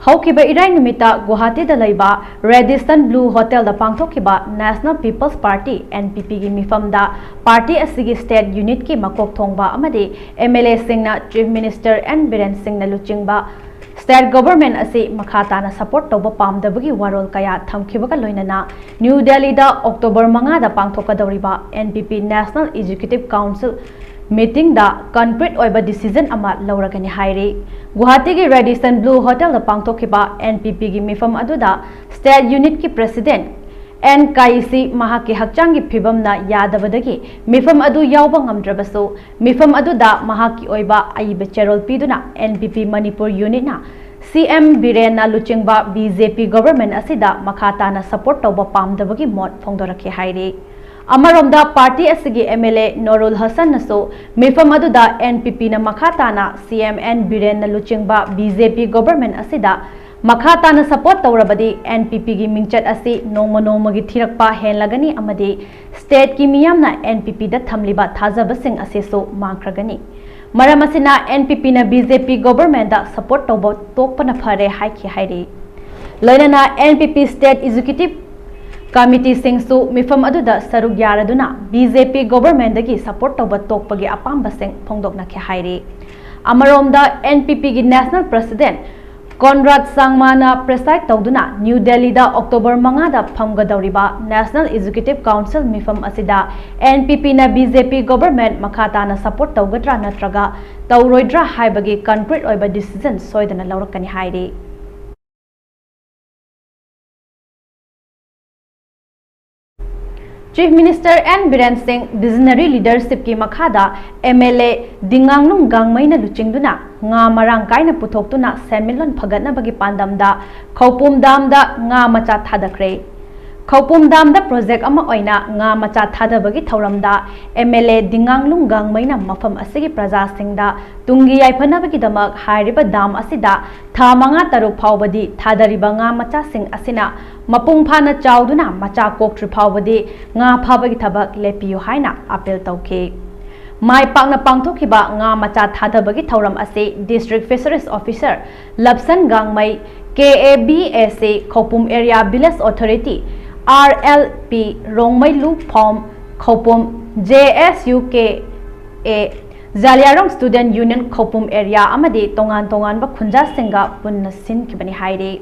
ꯍꯧꯈꯤꯕ ꯏꯔꯥꯏ ꯅꯨꯃꯤꯠꯇ ꯒꯨꯋꯥꯍꯥꯇꯤꯗ ꯂꯩꯕ Radisson Blu Hotelꯗ ꯄꯥꯡꯊꯣꯛꯈꯤꯕ National People's Party, NPPꯒꯤ ꯃꯤꯐꯝꯗ party ꯑꯁꯤꯒꯤ state unitꯀꯤ ꯃꯀꯣꯛ ꯊꯣꯡꯕ ꯑꯃꯗꯤ MLAꯁꯤꯡꯅ Chief Minister N ꯕꯤꯔꯦꯟ ꯁꯤꯡꯅ ꯂꯨꯆꯤꯡꯕ state government ꯑꯁꯤ ꯃꯈꯥ ꯇꯥꯅ support ꯇꯧꯕ ꯄꯥꯝꯗꯕꯒꯤ ꯋꯥꯔꯣꯜ ꯀꯌꯥ ꯊꯝꯈꯤꯕꯒ ꯂꯣꯏꯅꯅ New Delhiꯗ October ꯃꯉꯥꯗ ꯄꯥꯡꯊꯣꯛꯀꯗꯧꯔꯤꯕ NPP National Executive Council meetingꯗ concrete ꯑꯣꯏꯕ decision ꯑꯃ ꯂꯧꯔꯒꯅꯤ ꯍꯥꯏꯔꯤ꯫ ꯒꯨꯋꯥꯍꯥꯇꯤꯒꯤ Radisson Blu Hotelꯗ ꯄꯥꯡꯊꯣꯛꯈꯤꯕ NPPꯒꯤ ꯃꯤꯐꯝ ꯑꯗꯨꯗ state unitꯀꯤ president N ꯀꯥꯏꯁꯤ ꯃꯍꯥꯛꯀꯤ ꯍꯛꯆꯥꯡꯒꯤ ꯐꯤꯕꯝꯅ ꯌꯥꯗꯕꯗꯒꯤ ꯃꯤꯐꯝ ꯑꯗꯨ ꯌꯥꯎꯕ ꯉꯝꯗ꯭ꯔꯕꯁꯨ, ꯃꯤꯐꯝ ꯑꯗꯨꯗ ꯃꯍꯥꯛꯀꯤ ꯑꯣꯏꯕ ꯑꯏꯕ ꯆꯦꯔꯣꯜ ꯄꯤꯗꯨꯅ NPP ꯃꯅꯤꯄꯨꯔ unitꯅ ꯁꯤ ꯑꯦꯝ ꯕꯤꯔꯦꯟꯅ ꯂꯨꯆꯤꯡꯕ ꯕꯤ ꯖꯦ ꯄꯤ ꯒꯣꯚꯔꯟꯃꯦꯟꯠ ꯑꯁꯤꯗ ꯃꯈꯥ ꯇꯥꯅ ꯁꯄꯣꯔꯠ ꯇꯧꯕ ꯄꯥꯝꯗꯕꯒꯤ ꯃꯣꯠ ꯐꯣꯡꯗꯣꯔꯛꯈꯤ ꯍꯥꯏꯔꯤ꯫ ꯑꯃꯔꯣꯝꯗ, ꯄꯥꯔꯇꯤ ꯑꯁꯤꯒꯤ ꯑꯦꯝ ꯑꯦꯜ ꯑꯦ ꯅꯣꯔꯨꯜ ꯍꯁꯟꯅꯁꯨ ꯃꯤꯐꯝ ꯑꯗꯨꯗ ꯑꯦꯟ ꯄꯤ ꯄꯤꯅ ꯃꯈꯥ ꯇꯥꯅ ꯁꯤ ꯑꯦꯝ ꯑꯦꯟ ꯕꯤꯔꯦꯟꯅ ꯂꯨꯆꯤꯡꯕ ꯕꯤ ꯖꯦ ꯄꯤ ꯒꯣꯚꯔꯟꯃꯦꯟꯠ ꯑꯁꯤꯗ ꯃꯈꯥ ꯇꯥꯅ ꯁꯄꯣꯔꯠ ꯇꯧꯔꯕꯗꯤ ꯑꯦꯟ ꯄꯤ ꯄꯤꯒꯤ ꯃꯤꯡꯆꯠ ꯑꯁꯤ ꯅꯣꯡꯃ ꯅꯣꯡꯃꯒꯤ ꯊꯤꯔꯛꯄ ꯍꯦꯜꯂꯒꯅꯤ ꯑꯃꯗꯤ ꯁ꯭ꯇꯦꯠꯀꯤ ꯃꯤꯌꯥꯝꯅ ꯑꯦꯟ ꯄꯤ ꯄꯤꯗ ꯊꯝꯂꯤꯕ ꯊꯥꯖꯕꯁꯤꯡ ꯑꯁꯤꯁꯨ ꯃꯥꯡꯈ꯭ꯔꯒꯅꯤ꯫ ꯃꯔꯝ ꯑꯁꯤꯅ ꯑꯦꯟ ꯄꯤ ꯄꯤꯅ ꯕꯤ ꯖꯦ ꯄꯤ ꯒꯣꯚꯔꯟꯃꯦꯟꯠꯇ ꯁꯄꯣꯔꯠ ꯇꯧꯕ ꯇꯣꯛꯄꯅ ꯐꯔꯦ ꯍꯥꯏꯈꯤ ꯍꯥꯏꯔꯤ꯫ ꯂꯣꯏꯅꯅ ꯑꯦꯟ ꯄꯤ ꯄꯤ ꯁ꯭ꯇꯦꯠ ꯑꯦꯛꯖꯤꯀ꯭ꯌꯨꯇꯤꯚ ꯀꯃꯤꯇꯤꯁꯤꯡꯁꯨ ꯃꯤꯐꯝ ꯑꯗꯨꯗ ꯁꯔꯨꯛ ꯌꯥꯔꯗꯨꯅ ꯕꯤ ꯖꯦ ꯄꯤ ꯒꯣꯚꯔꯟꯃꯦꯟꯠꯇꯒꯤ ꯁꯄꯣꯔꯠ ꯇꯧꯕ ꯇꯣꯛꯄꯒꯤ ꯑꯄꯥꯝꯕꯁꯤꯡ ꯐꯣꯡꯗꯣꯛꯅꯈꯤ ꯍꯥꯏꯔꯤ꯫ ꯑꯃꯔꯣꯝꯗ, ꯑꯦꯟ ꯄꯤ ꯄꯤꯒꯤ ꯅꯦꯁꯅꯦꯜ ꯄ꯭ꯔꯁꯤꯗꯦꯟꯠ ꯀꯣꯟꯔꯥꯗ ꯁꯥꯡꯃꯥꯅ ꯄ꯭ꯔꯦꯁꯥꯏꯗ ꯇꯧꯗꯨꯅ ꯅ꯭ꯌꯨ ꯗꯦꯜꯂꯤꯗ ꯑꯣꯛꯇꯣꯕꯔ ꯃꯉꯥꯗ ꯐꯝꯒꯗꯧꯔꯤꯕ ꯅꯦꯁꯅꯦꯜ ꯑꯦꯛꯖꯤꯀ꯭ꯌꯨꯇꯤꯚ ꯀꯥꯎꯟꯁꯤꯜ ꯃꯤꯐꯝ ꯑꯁꯤꯗ ꯑꯦꯟ ꯄꯤ ꯄꯤꯅ ꯕꯤ ꯖꯦ ꯄꯤ ꯒꯣꯚꯔꯟꯃꯦꯟꯠ ꯃꯈꯥ ꯇꯥꯅ ꯁꯄꯣꯔꯠ ꯇꯧꯒꯗ꯭ꯔꯥ ꯅꯠꯇ꯭ꯔꯒ ꯇꯧꯔꯣꯏꯗ꯭ꯔꯥ ꯍꯥꯏꯕꯒꯤ ꯀꯟꯀ꯭ꯔꯤꯠ ꯑꯣꯏꯕ ꯗꯤꯁꯤꯖꯟ ꯁꯣꯏꯗꯅ ꯂꯧꯔꯛꯀꯅꯤ ꯍꯥꯏꯔꯤ꯫ ꯆꯤꯐ ꯃꯤꯅꯤꯁꯇꯔ ꯑꯦꯟ ꯕꯤꯔꯦꯟ ꯁꯤꯡ ꯚꯤꯖꯅꯔꯤ ꯂꯤꯗꯔꯁꯤꯞꯀꯤ ꯃꯈꯥꯗ ꯑꯦꯝ ꯑꯦꯜ ꯑꯦ ꯗꯤꯡꯉꯥꯡꯂꯨꯡ ꯒꯥꯡꯃꯩꯅ ꯂꯨꯆꯤꯡꯗꯨꯅ ꯉꯥ ꯃꯔꯥꯡ ꯀꯥꯏꯅ ꯄꯨꯊꯣꯛꯇꯨꯅ ꯁꯦꯟꯃꯤꯠꯂꯣꯟ ꯐꯒꯠꯅꯕꯒꯤ ꯄꯥꯟꯗꯝꯗ ꯈꯧꯄꯨꯝ ꯗꯥꯝꯗ ꯉꯥ ꯃꯆꯥ ꯊꯥꯗꯈ꯭ꯔꯦ꯫ ꯈꯧꯄꯨꯝ ꯗꯥꯝꯗ ꯄ꯭ꯔꯣꯖꯦꯛ ꯑꯃ ꯑꯣꯏꯅ ꯉꯥ ꯃꯆꯥ ꯊꯥꯗꯕꯒꯤ ꯊꯧꯔꯝꯗ ꯑꯦꯝ ꯑꯦꯜ ꯑꯦ ꯗꯤꯡꯉꯥꯡꯂꯨꯡ ꯒꯥꯡꯃꯩꯅ ꯃꯐꯝ ꯑꯁꯤꯒꯤ ꯄ꯭ꯔꯖꯥꯁꯤꯡꯗ ꯇꯨꯡꯒꯤ ꯌꯥꯏꯐꯅꯕꯒꯤꯗꯃꯛ ꯍꯥꯏꯔꯤꯕ ꯗꯥꯝ ꯑꯁꯤꯗ ꯊꯥ ꯃꯉꯥ ꯇꯔꯨꯛ ꯐꯥꯎꯕꯗꯤ ꯊꯥꯗꯔꯤꯕ ꯉꯥ ꯃꯆꯥꯁꯤꯡ ꯑꯁꯤꯅ ꯃꯄꯨꯡ ꯐꯥꯅ ꯆꯥꯎꯗꯨꯅ ꯃꯆꯥ ꯀꯣꯛꯇ꯭ꯔꯤ ꯐꯥꯎꯕꯗꯤ ꯉꯥ ꯐꯥꯕꯒꯤ ꯊꯕꯛ ꯂꯦꯞꯄꯤꯌꯨ ꯍꯥꯏꯅ ꯑꯥꯄꯤꯜ ꯇꯧꯈꯤ꯫ ꯃꯥꯏ ꯄꯥꯛꯅ ꯄꯥꯡꯊꯣꯛꯈꯤꯕ ꯉꯥ ꯃꯆꯥ ꯊꯥꯗꯕꯒꯤ ꯊꯧꯔꯝ ꯑꯁꯤ district fisheries officer Lapsan Gangmei, K A B A C, Khoupum area village authority, R L P, Rongmei Lu Phaum Khoupum, J S U K A, ꯖꯥꯂꯤꯌꯥꯔꯣꯡ ꯁ꯭ꯇꯨꯗꯦꯟꯠ ꯌꯨꯅꯤꯌꯟ ꯈꯧꯄꯨꯝ ꯑꯦꯔꯤꯌꯥ ꯑꯃꯗꯤ ꯇꯣꯉꯥꯟ ꯇꯣꯉꯥꯟꯕ ꯈꯨꯟꯖꯥꯁꯤꯡꯒ ꯄꯨꯟꯅ ꯁꯤꯟꯈꯤꯕꯅꯤ ꯍꯥꯏꯔꯤ꯫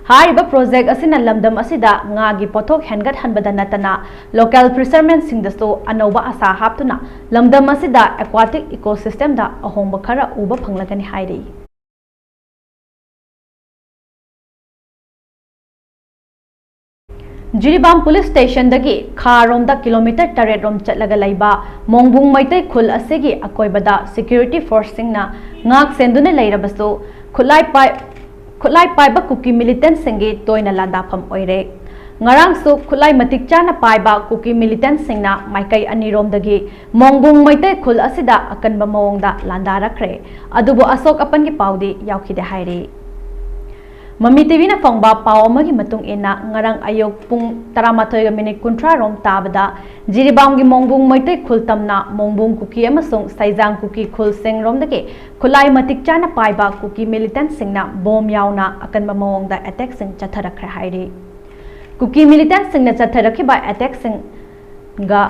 ꯍꯥꯏꯔꯤꯕ ꯄ꯭ꯔꯣꯖꯦꯛ ꯑꯁꯤꯅ ꯂꯝꯗꯝ ꯑꯁꯤꯗ ꯉꯥꯒꯤ ꯄꯣꯠꯊꯣꯛ ꯍꯦꯟꯒꯠꯍꯟꯕꯗ ꯅꯠꯇꯅ ꯂꯣꯀꯦꯜ ꯐꯤꯁꯔꯃꯦꯟꯁꯤꯡꯗꯁꯨ ꯑꯅꯧꯕ ꯑꯁꯥ ꯍꯥꯞꯇꯨꯅ ꯂꯝꯗꯝ ꯑꯁꯤꯗ ꯑꯦꯀ꯭ꯋꯥꯇꯤꯛ ꯏꯀꯣꯁꯤꯁꯇꯦꯝꯗ ꯑꯍꯣꯡꯕ ꯈꯔ ꯎꯕ ꯐꯪꯂꯒꯅꯤ ꯍꯥꯏꯔꯤ꯫ ꯖꯤꯔꯤꯕꯥꯝ ꯄꯨꯂꯤꯁ ꯁ꯭ꯇꯦꯁꯟꯗꯒꯤ ꯈꯥꯔꯣꯝꯗ ꯀꯤꯂꯣꯃꯤꯇꯔ ꯇꯔꯦꯠ ꯔꯣꯝ ꯆꯠꯂꯒ ꯂꯩꯕ ꯃꯣꯡꯕꯨꯡ ꯃꯩꯇꯩ ꯈꯨꯜ ꯑꯁꯤꯒꯤ ꯑꯀꯣꯏꯕꯗ ꯁꯦꯀ꯭ꯌꯨꯔꯤꯇꯤ ꯐꯣꯔꯁꯁꯤꯡꯅ ꯉꯥꯛ ꯁꯦꯟꯗꯨꯅ ꯂꯩꯔꯕꯁꯨ, ꯈꯨꯠꯂꯥꯏ ꯄꯥꯏ-, ꯈꯨꯠꯂꯥꯏ ꯄꯥꯏꯕ ꯀꯨꯀꯤ ꯃꯤꯂꯤꯇꯦꯟꯁꯤꯡꯒꯤ ꯇꯣꯏꯅ ꯂꯥꯟꯗꯥꯐꯝ ꯑꯣꯏꯔꯦ꯫ ꯉꯔꯥꯡꯁꯨ ꯈꯨꯠꯂꯥꯏ ꯃꯇꯤꯛ ꯆꯥꯅ ꯄꯥꯏꯕ ꯀꯨꯀꯤ ꯃꯤꯂꯤꯇꯦꯟꯁꯤꯡꯅ ꯃꯥꯏꯀꯩ ꯑꯅꯤꯔꯣꯝꯗꯒꯤ ꯃꯣꯡꯕꯨꯡ ꯃꯩꯇꯩ ꯈꯨꯜ ꯑꯁꯤꯗ ꯑꯀꯟꯕ ꯃꯑꯣꯡꯗ ꯂꯥꯟꯗꯥꯔꯛꯈ꯭ꯔꯦ꯫ ꯑꯗꯨꯕꯨ ꯑꯁꯣꯛ ꯑꯄꯟꯒꯤ ꯄꯥꯎꯗꯤ ꯌꯥꯎꯈꯤꯗꯦ ꯍꯥꯏꯔꯤ꯫ ꯃꯃꯤ ꯇꯤꯚꯤꯅ ꯐꯪꯕ ꯄꯥꯎ ꯑꯃꯒꯤ ꯃꯇꯨꯡ ꯏꯟꯅ, ꯉꯔꯥꯡ ꯑꯌꯨꯛ ꯄꯨꯡ ꯇꯔꯥꯃꯥꯊꯣꯏꯒ ꯃꯤꯅꯤꯠ ꯀꯨꯟꯊ꯭ꯔꯥ ꯔꯣꯝ ꯇꯥꯕꯗ ꯖꯤꯔꯤꯕꯥꯝꯒꯤ ꯃꯣꯡꯕꯨꯡ ꯃꯩꯇꯩ ꯈꯨꯜ ꯇꯝꯅ ꯃꯣꯡꯕꯨꯡ ꯀꯨꯀꯤ ꯑꯃꯁꯨꯡ ꯁꯩꯖꯥꯡ ꯀꯨꯀꯤ ꯈꯨꯜꯁꯤꯡꯔꯣꯝꯗꯒꯤ ꯈꯨꯠꯂꯥꯏ ꯃꯇꯤꯛ ꯆꯥꯅ ꯄꯥꯏꯕ ꯀꯨꯀꯤ ꯃꯤꯂꯤꯇꯦꯟꯁꯤꯡꯅ ꯕꯣꯝ ꯌꯥꯎꯅ ꯑꯀꯟꯕ ꯃꯑꯣꯡꯗ ꯑꯦꯇꯦꯛꯁꯤꯡ ꯆꯠꯊꯔꯛꯈ꯭ꯔꯦ ꯍꯥꯏꯔꯤ꯫ ꯀꯨꯀꯤ ꯃꯤꯂꯤꯇꯦꯟꯁꯤꯡꯅ ꯆꯠꯊꯔꯛꯈꯤꯕ ꯑꯦꯇꯦꯛꯁꯤꯡꯒ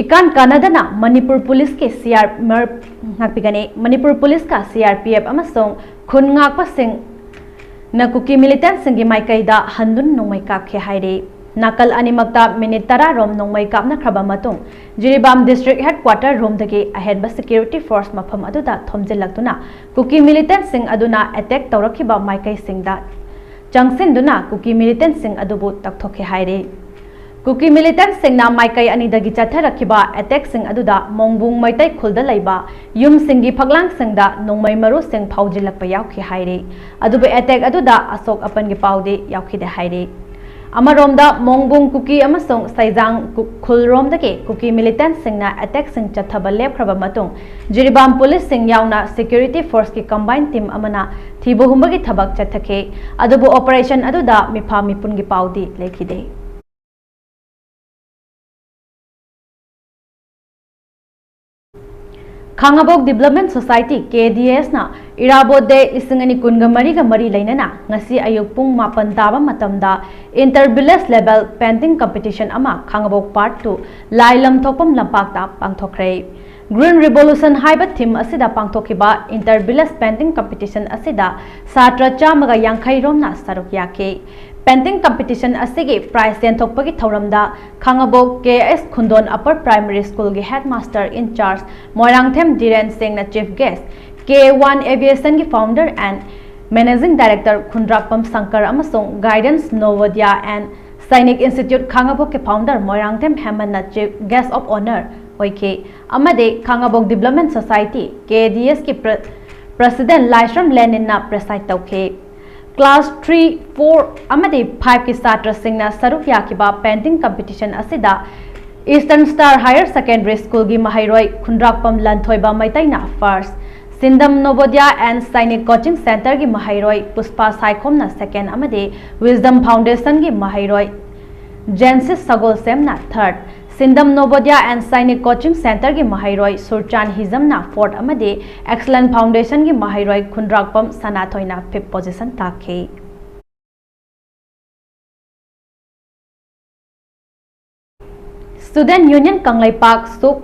ꯏꯀꯥꯟ ꯀꯥꯟꯅꯗꯅ ꯃꯅꯤꯄꯨꯔ ꯄꯨꯂꯤꯁꯀꯤ ꯁꯤ ꯑꯥꯔ, ꯃꯔ-, ꯉꯥꯛꯄꯤꯒꯅꯤ, Manipur ꯄꯨꯂꯤꯁꯀ C R P F ꯑꯃꯁꯨꯡ ꯈꯨꯟ ꯉꯥꯛꯄꯁꯤꯡꯅ ꯀꯨꯀꯤ ꯃꯤꯂꯤꯇꯦꯟꯁꯤꯡꯒꯤ ꯃꯥꯏꯀꯩꯗ ꯍꯟꯗꯨꯅ ꯅꯣꯡꯃꯩ ꯀꯥꯞꯈꯤ ꯍꯥꯏꯔꯤ꯫ ꯅꯥꯀꯜ ꯑꯅꯤꯃꯛꯇ ꯃꯤꯅꯤꯠ ꯇꯔꯥ ꯔꯣꯝ ꯅꯣꯡꯃꯩ ꯀꯥꯞꯅꯈ꯭ꯔꯕ ꯃꯇꯨꯡ, ꯖꯤꯔꯤꯕꯥꯝ ꯗꯤꯁꯇ꯭ꯔꯤꯛ ꯍꯦꯗꯀ꯭ꯋꯥꯇꯔ ꯔꯣꯝꯗꯒꯤ ꯑꯍꯦꯟꯕ ꯁꯦꯀ꯭ꯌꯨꯔꯤꯇꯤ ꯐꯣꯔꯁ ꯃꯐꯝ ꯑꯗꯨꯗ ꯊꯣꯝꯖꯤꯜꯂꯛꯇꯨꯅ ꯀꯨꯀꯤ ꯃꯤꯂꯤꯇꯦꯟꯁꯤꯡ ꯑꯗꯨꯅ ꯑꯦꯇꯦꯛ ꯇꯧꯔꯛꯈꯤꯕ ꯃꯥꯏꯀꯩꯁꯤꯡꯗ ꯆꯪꯁꯤꯟꯗꯨꯅ ꯀꯨꯀꯤ ꯃꯤꯂꯤꯇꯦꯟꯁꯤꯡ ꯑꯗꯨꯕꯨ ꯇꯛꯊꯣꯛꯈꯤ ꯍꯥꯏꯔꯤ꯫ ꯀꯨꯀꯤ ꯃꯤꯂꯤꯇꯦꯟꯁꯤꯡꯅ ꯃꯥꯏꯀꯩ ꯑꯅꯤꯗꯒꯤ ꯆꯠꯊꯔꯛꯈꯤꯕ ꯑꯦꯇꯦꯛꯁꯤꯡ ꯑꯗꯨꯗ ꯃꯣꯡꯕꯨꯡ ꯃꯩꯇꯩ ꯈꯨꯜꯗ ꯂꯩꯕ ꯌꯨꯝꯁꯤꯡꯒꯤ ꯐꯛꯂꯥꯡꯁꯤꯡꯗ ꯅꯣꯡꯃꯩ ꯃꯔꯨꯁꯤꯡ ꯐꯥꯎꯖꯤꯜꯂꯛꯄ ꯌꯥꯎꯈꯤ ꯍꯥꯏꯔꯤ꯫ ꯑꯗꯨꯕꯨ ꯑꯦꯇꯦꯛ ꯑꯗꯨꯗ ꯑꯁꯣꯛ ꯑꯄꯟꯒꯤ ꯄꯥꯎꯗꯤ ꯌꯥꯎꯈꯤꯗꯦ ꯍꯥꯏꯔꯤ꯫ ꯑꯃꯔꯣꯝꯗ, ꯃꯣꯡꯕꯨꯡ ꯀꯨꯀꯤ ꯑꯃꯁꯨꯡ ꯁꯩꯖꯥꯡ ꯀꯨ-, ꯈꯨꯜꯔꯣꯝꯗꯒꯤ ꯀꯨꯀꯤ ꯃꯤꯂꯤꯇꯦꯟꯁꯤꯡꯅ ꯑꯦꯇꯦꯛꯁꯤꯡ ꯆꯠꯊꯕ ꯂꯦꯞꯈ꯭ꯔꯕ ꯃꯇꯨꯡ, ꯖꯤꯔꯤꯕꯥꯝ ꯄꯨꯂꯤꯁꯁꯤꯡ ꯌꯥꯎꯅ ꯁꯦꯀ꯭ꯌꯨꯔꯤꯇꯤ ꯐꯣꯔꯁꯀꯤ ꯀꯝꯕꯥꯏꯟ ꯇꯤꯝ ꯑꯃꯅ ꯊꯤꯕ ꯍꯨꯝꯕꯒꯤ ꯊꯕꯛ ꯆꯠꯊꯈꯤ꯫ ꯑꯗꯨꯕꯨ ꯑꯣꯄꯔꯦꯁꯟ ꯑꯗꯨꯗ ꯃꯤꯐꯥ ꯃꯤꯄꯨꯟꯒꯤ ꯄꯥꯎꯗꯤ ꯂꯩꯈꯤꯗꯦ꯫ ꯈꯥꯉꯕꯣꯛ ꯗꯤꯕ꯭ꯂꯞꯃꯦꯟ ꯁꯣꯁꯥꯏꯇꯤ, ꯀꯦ ꯗꯤ ꯑꯦꯁꯅ ꯏꯔꯥꯕꯣꯠ ꯗꯦ ꯂꯤꯁꯤꯡ ꯑꯅꯤ ꯀꯨꯟꯒ ꯃꯔꯤꯒ ꯃꯔꯤ ꯂꯩꯅꯅ ꯉꯁꯤ ꯑꯌꯨꯛ ꯄꯨꯡ ꯃꯥꯄꯟ ꯇꯥꯕ ꯃꯇꯝꯗ inter village level painting competition ꯑꯃ ꯈꯥꯉꯕꯣꯛ ꯄꯥꯔꯠ ꯇꯨ ꯂꯥꯏꯂꯝ ꯊꯣꯛꯄꯝ ꯂꯝꯄꯥꯛꯇ ꯄꯥꯡꯊꯣꯛꯈ꯭ꯔꯦ꯫ ꯒ꯭ꯔꯤꯟ ꯔꯤꯚꯣꯂꯨꯁꯟ ꯍꯥꯏꯕ ꯊꯤꯝ ꯑꯁꯤꯗ ꯄꯥꯡꯊꯣꯛꯈꯤꯕ ꯏꯟꯇꯔ ꯚꯤꯂꯦꯖ ꯄꯦꯟꯇꯤꯡ ꯀꯝꯄꯤꯇꯤꯁꯟ ꯑꯁꯤꯗ ꯁꯥꯇ꯭ꯔ ꯆꯥꯝꯃꯒ ꯌꯥꯡꯈꯩ ꯔꯣꯝꯅ ꯁꯔꯨꯛ ꯌꯥꯈꯤ꯫ ꯄꯦꯟꯇꯤꯡ ꯀꯝꯄꯤꯇꯤꯁꯟ ꯑꯁꯤꯒꯤ ꯄ꯭ꯔꯥꯏꯖ ꯌꯦꯟꯊꯣꯛꯄꯒꯤ ꯊꯧꯔꯝꯗ ꯈꯥꯉꯕꯣꯛ ꯀꯦ ꯑꯦꯁ ꯈꯨꯟꯗꯣꯟ ꯑꯄꯔ ꯄ꯭ꯔꯥꯏꯃꯔꯤ ꯁ꯭ꯀꯨꯜꯒꯤ ꯍꯦꯗꯃꯥꯁꯇꯔ ꯏꯟꯆꯥꯔꯖ ꯃꯣꯏꯔꯥꯡꯊꯦꯝ ꯙꯤꯔꯦꯟ ꯁꯤꯡꯅ ꯆꯤꯐ ꯒꯦꯁ, ꯀꯦ ꯋꯥꯟ ꯑꯦꯚꯤꯌꯦꯁꯟꯒꯤ founder N managing director Khundrakpam Shankar ꯑꯃꯁꯨꯡ guidance Navodaya and Sainik institute ꯈꯥꯉꯕꯣꯛꯀꯤ ꯐꯥꯎꯟꯗꯔ ꯃꯣꯏꯔꯥꯡꯊꯦꯝ ꯍꯦꯃꯟꯅ ꯆꯤꯐ ꯒꯦꯁ ꯑꯣꯐ ꯑꯣꯅꯔ ꯑꯣꯏꯈꯤ ꯑꯃꯗꯤ Khangabok development society, K D ꯑꯦꯁꯀꯤ ꯄ꯭ꯔ-, ꯄ꯭ꯔꯁꯤꯗꯦꯟ ꯂꯥꯏꯁ꯭ꯔꯝ ꯂꯦꯅꯤꯟꯅ ꯄ꯭ꯔꯦꯁꯥꯏꯗ ꯇꯧꯈꯤ꯫ Class three, four ꯑꯃꯗꯤ five ꯀꯤ ꯁꯥꯇ꯭ꯔꯁꯤꯡꯅ ꯁꯔꯨꯛ ꯌꯥꯈꯤꯕ painting competition ꯑꯁꯤꯗ Eastern Star Higher Secondary School ꯒꯤ ꯃꯍꯩꯔꯣꯏ ꯈꯨꯟꯗ꯭ꯔꯥꯛꯄꯝ Lanthoiba ꯃꯩꯇꯩꯅ first, ꯁꯤꯟꯗꯝ Navodaya and Sainik Coaching Center ꯒꯤ ꯃꯍꯩꯔꯣꯏ ꯄꯨꯁꯄꯥ ꯁꯥꯏꯈꯣꯝꯅ second ꯑꯃꯗꯤ Wisdom Foundation ꯒꯤ ꯃꯍꯩꯔꯣꯏ ꯖꯦꯟꯁꯤꯁ ꯁꯒꯣꯜꯁꯦꯝꯅ third, ꯁꯤꯟꯗꯝ Navodaya and Sainik Coaching Center ꯒꯤ ꯃꯍꯩꯔꯣꯏ ꯁꯨꯔꯆꯥꯟ ꯍꯤꯖꯝꯅ fourth ꯑꯃꯗꯤ Excellent Foundation ꯒꯤ ꯃꯍꯩꯔꯣꯏ ꯈꯨꯟꯗ꯭ꯔꯥꯛꯄꯝ ꯁꯅꯥꯊꯣꯏꯅ fifth position ꯇꯥꯈꯤ꯫ Student Union Kangleipak, SUC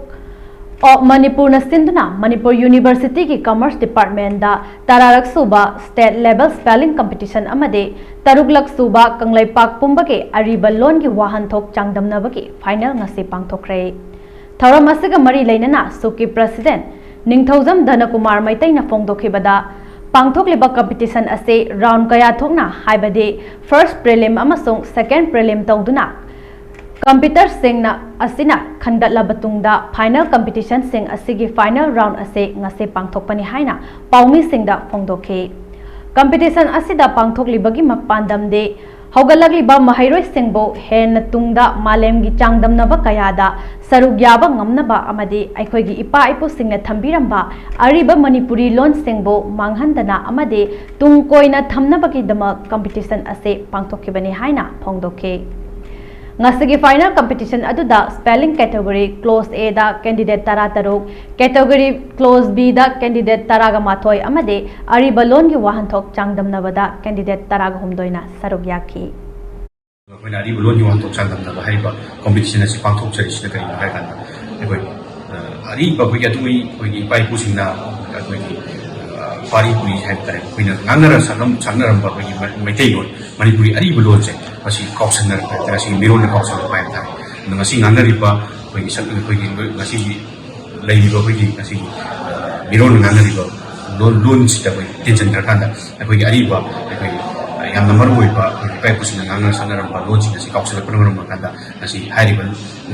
of ꯃꯅꯤꯄꯨꯔꯅ ꯁꯤꯟꯗꯨꯅ ꯃꯅꯤꯄꯨꯔ University ꯒꯤ Commerce Department ꯗ ꯇꯔꯥꯔꯛ ꯁꯨꯕ State Level Spelling Competition ꯑꯃꯗꯤ ꯇꯔꯨꯛꯂꯛ ꯁꯨꯕ ꯀꯪꯂꯩꯄꯥꯛ ꯄꯨꯝꯕꯒꯤ ꯑꯔꯤꯕ ꯂꯣꯟꯒꯤ ꯋꯥꯍꯟꯊꯣꯛ ꯆꯥꯡꯗꯝꯅꯕꯒꯤ final ꯉꯁꯤ ꯄꯥꯡꯊꯣꯛꯈ꯭ꯔꯦ꯫ ꯊꯧꯔꯝ ꯑꯁꯤꯒ ꯃꯔꯤ ꯂꯩꯅꯅ SUC ꯀꯤ President ꯅꯤꯡꯊꯧꯖꯝ ꯙꯅꯀꯨꯃꯥꯔ ꯃꯩꯇꯩꯅ ꯐꯣꯡꯗꯣꯛꯈꯤꯕꯗ, ꯄꯥꯡꯊꯣꯛꯂꯤꯕ competition ꯑꯁꯤ round ꯀꯌꯥ ꯊꯣꯛꯅ, ꯍꯥꯏꯕꯗꯤ first prelim ꯑꯃꯁꯨꯡ second prelim ꯇꯧꯗꯨꯅ competerꯁꯤꯡꯅ ꯑꯁꯤꯅ ꯈꯟꯒꯠꯂꯕ ꯇꯨꯡꯗ final competitionꯁꯤꯡ ꯑꯁꯤꯒꯤ final round ꯑꯁꯤ ꯉꯁꯤ ꯄꯥꯡꯊꯣꯛꯄꯅꯤ ꯍꯥꯏꯅ ꯄꯥꯎꯃꯤꯁꯤꯡꯗ ꯐꯣꯡꯗꯣꯛꯈꯤ꯫ Competition ꯑꯁꯤꯗ ꯄꯥꯡꯊꯣꯛꯂꯤꯕꯒꯤ ꯃ-, ꯄꯥꯟꯗꯝꯗꯤ ꯍꯧꯒꯠꯂꯛꯂꯤꯕ ꯃꯍꯩꯔꯣꯏꯁꯤꯡꯕꯨ ꯍꯦꯟꯅ ꯇꯨꯡꯗ ꯃꯥꯂꯦꯝꯒꯤ ꯆꯥꯡꯗꯝꯅꯕ ꯀꯌꯥꯗ ꯁꯔꯨꯛ ꯌꯥꯕ ꯉꯝꯅꯕ ꯑꯃꯗꯤ ꯑꯩꯈꯣꯏꯒꯤ ꯏꯄꯥ ꯏꯄꯨꯁꯤꯡꯅ ꯊꯝꯕꯤꯔꯝꯕ ꯑꯔꯤꯕ ꯃꯅꯤꯄꯨꯔꯤ ꯂꯣꯟꯁꯤꯡꯕꯨ ꯃꯥꯡꯍꯟꯗꯅ ꯑꯃꯗꯤ ꯇꯨꯡ ꯀꯣꯏꯅ ꯊꯝꯅꯕꯒꯤꯗꯃꯛ competition ꯑꯁꯤ ꯄꯥꯡꯊꯣꯛꯈꯤꯕꯅꯤ ꯍꯥꯏꯅ ꯐꯣꯡꯗꯣꯛꯈꯤ꯫ ꯉꯁꯤꯒꯤ final competition ꯑꯗꯨꯗ spelling category clause A the candidate ꯇꯔꯥꯇꯔꯨꯛ, category clause B ꯗ candidate ꯇꯔꯥꯒ ꯃꯥꯊꯣꯏ ꯑꯃꯗꯤ ꯑꯔꯤꯕ ꯂꯣꯟꯒꯤ ꯋꯥꯍꯟꯊꯣꯛ ꯆꯥꯡꯗꯝꯅꯕꯗ candidate ꯇꯔꯥꯒ ꯍꯨꯝꯗꯣꯏꯅ ꯁꯔꯨꯛ ꯌꯥꯈꯤ꯫ ꯑꯩꯈꯣꯏꯅ ꯑꯔꯤꯕ ꯂꯣꯟꯒꯤ ꯋꯥꯍꯟꯊꯣꯛ ꯆꯥꯡꯗꯝꯅꯕ ꯍꯥꯏꯔꯤꯕ competition ꯑꯁꯤ ꯄꯥꯡꯊꯣꯛꯆꯔꯤꯁꯤꯅ ꯀꯔꯤꯒꯤꯅꯣ ꯍꯥꯏ ꯀꯥꯟꯗ, ꯑꯩꯈꯣꯏ, ꯑ, ꯑꯔꯤꯕ ꯑꯩꯈꯣꯏꯒꯤ ꯑꯗꯨꯒꯤ ꯑꯩꯈꯣꯏꯒꯤ ꯏꯄꯥ ꯏꯄꯨꯁꯤꯡꯅ ꯑꯩꯈꯣꯏꯒꯤ, ꯑ, ꯄꯥꯔꯤ ꯄꯨꯔꯤ ꯍꯥꯏꯕ ꯇꯥꯔꯦ, ꯑꯩꯈꯣꯏꯅ ꯉꯥꯡꯅꯔ ꯁꯛꯅꯝ-, ꯁꯛꯅꯔꯝꯕ ꯑꯩꯈꯣꯏꯒꯤ ꯃ-, ꯃꯩꯇꯩꯂꯣꯟ, ꯃꯅꯤꯄꯨꯔꯤ ꯑꯔꯤꯕ ꯂꯣꯟꯁꯦ ꯃꯁꯤ ꯀꯥꯎꯁꯟꯅꯔꯛꯄ ꯍꯥꯏ ꯇꯥꯔꯦ, ꯉꯁꯤꯒꯤ ꯃꯤꯔꯣꯟꯗ ꯀꯥꯎꯁꯜꯂꯛꯄ ꯍꯥꯏꯕ ꯇꯥꯔꯦ꯫ ꯑꯗꯣ ꯉꯁꯤ ꯉꯥꯡꯅꯔꯤꯕ ꯑꯩꯈꯣꯏꯒꯤ ꯁꯛ-, ꯑꯩꯈꯣꯏꯒꯤ ꯂꯣꯏ-, ꯉꯁꯤꯒꯤ ꯂꯩꯔꯤꯕ ꯑꯩꯈꯣꯏꯒꯤ ꯉꯁꯤꯒꯤ, ꯑ, ꯃꯤꯔꯣꯟ ꯉꯥꯡꯅꯔꯤꯕ ꯂꯣꯟ, ꯂꯣꯟꯁꯤꯗ ꯑꯩꯈꯣꯏ ꯇꯤꯟꯁꯤꯟꯈ꯭ꯔꯀꯥꯟꯗ ꯑꯩꯈꯣꯏꯒꯤ ꯑꯔꯤꯕ, ꯑꯩꯈꯣꯏꯒꯤ, ꯑ, ꯌꯥꯝꯅ ꯃꯔꯨ ꯑꯣꯏꯕ ꯑꯩꯈꯣꯏꯒꯤ ꯏꯄꯥ ꯏꯄꯨꯁꯤꯡꯅ ꯉꯥꯡꯅ ꯁꯛꯅꯔꯝꯕ ꯂꯣꯟꯁꯤꯡ ꯑꯁꯤ ꯀꯥꯎꯁꯤꯜꯂꯛꯄꯅ ꯃꯔꯝ ꯑꯣꯏꯔꯀꯥꯟꯗ ꯉꯁꯤ ꯍꯥꯏꯔꯤꯕ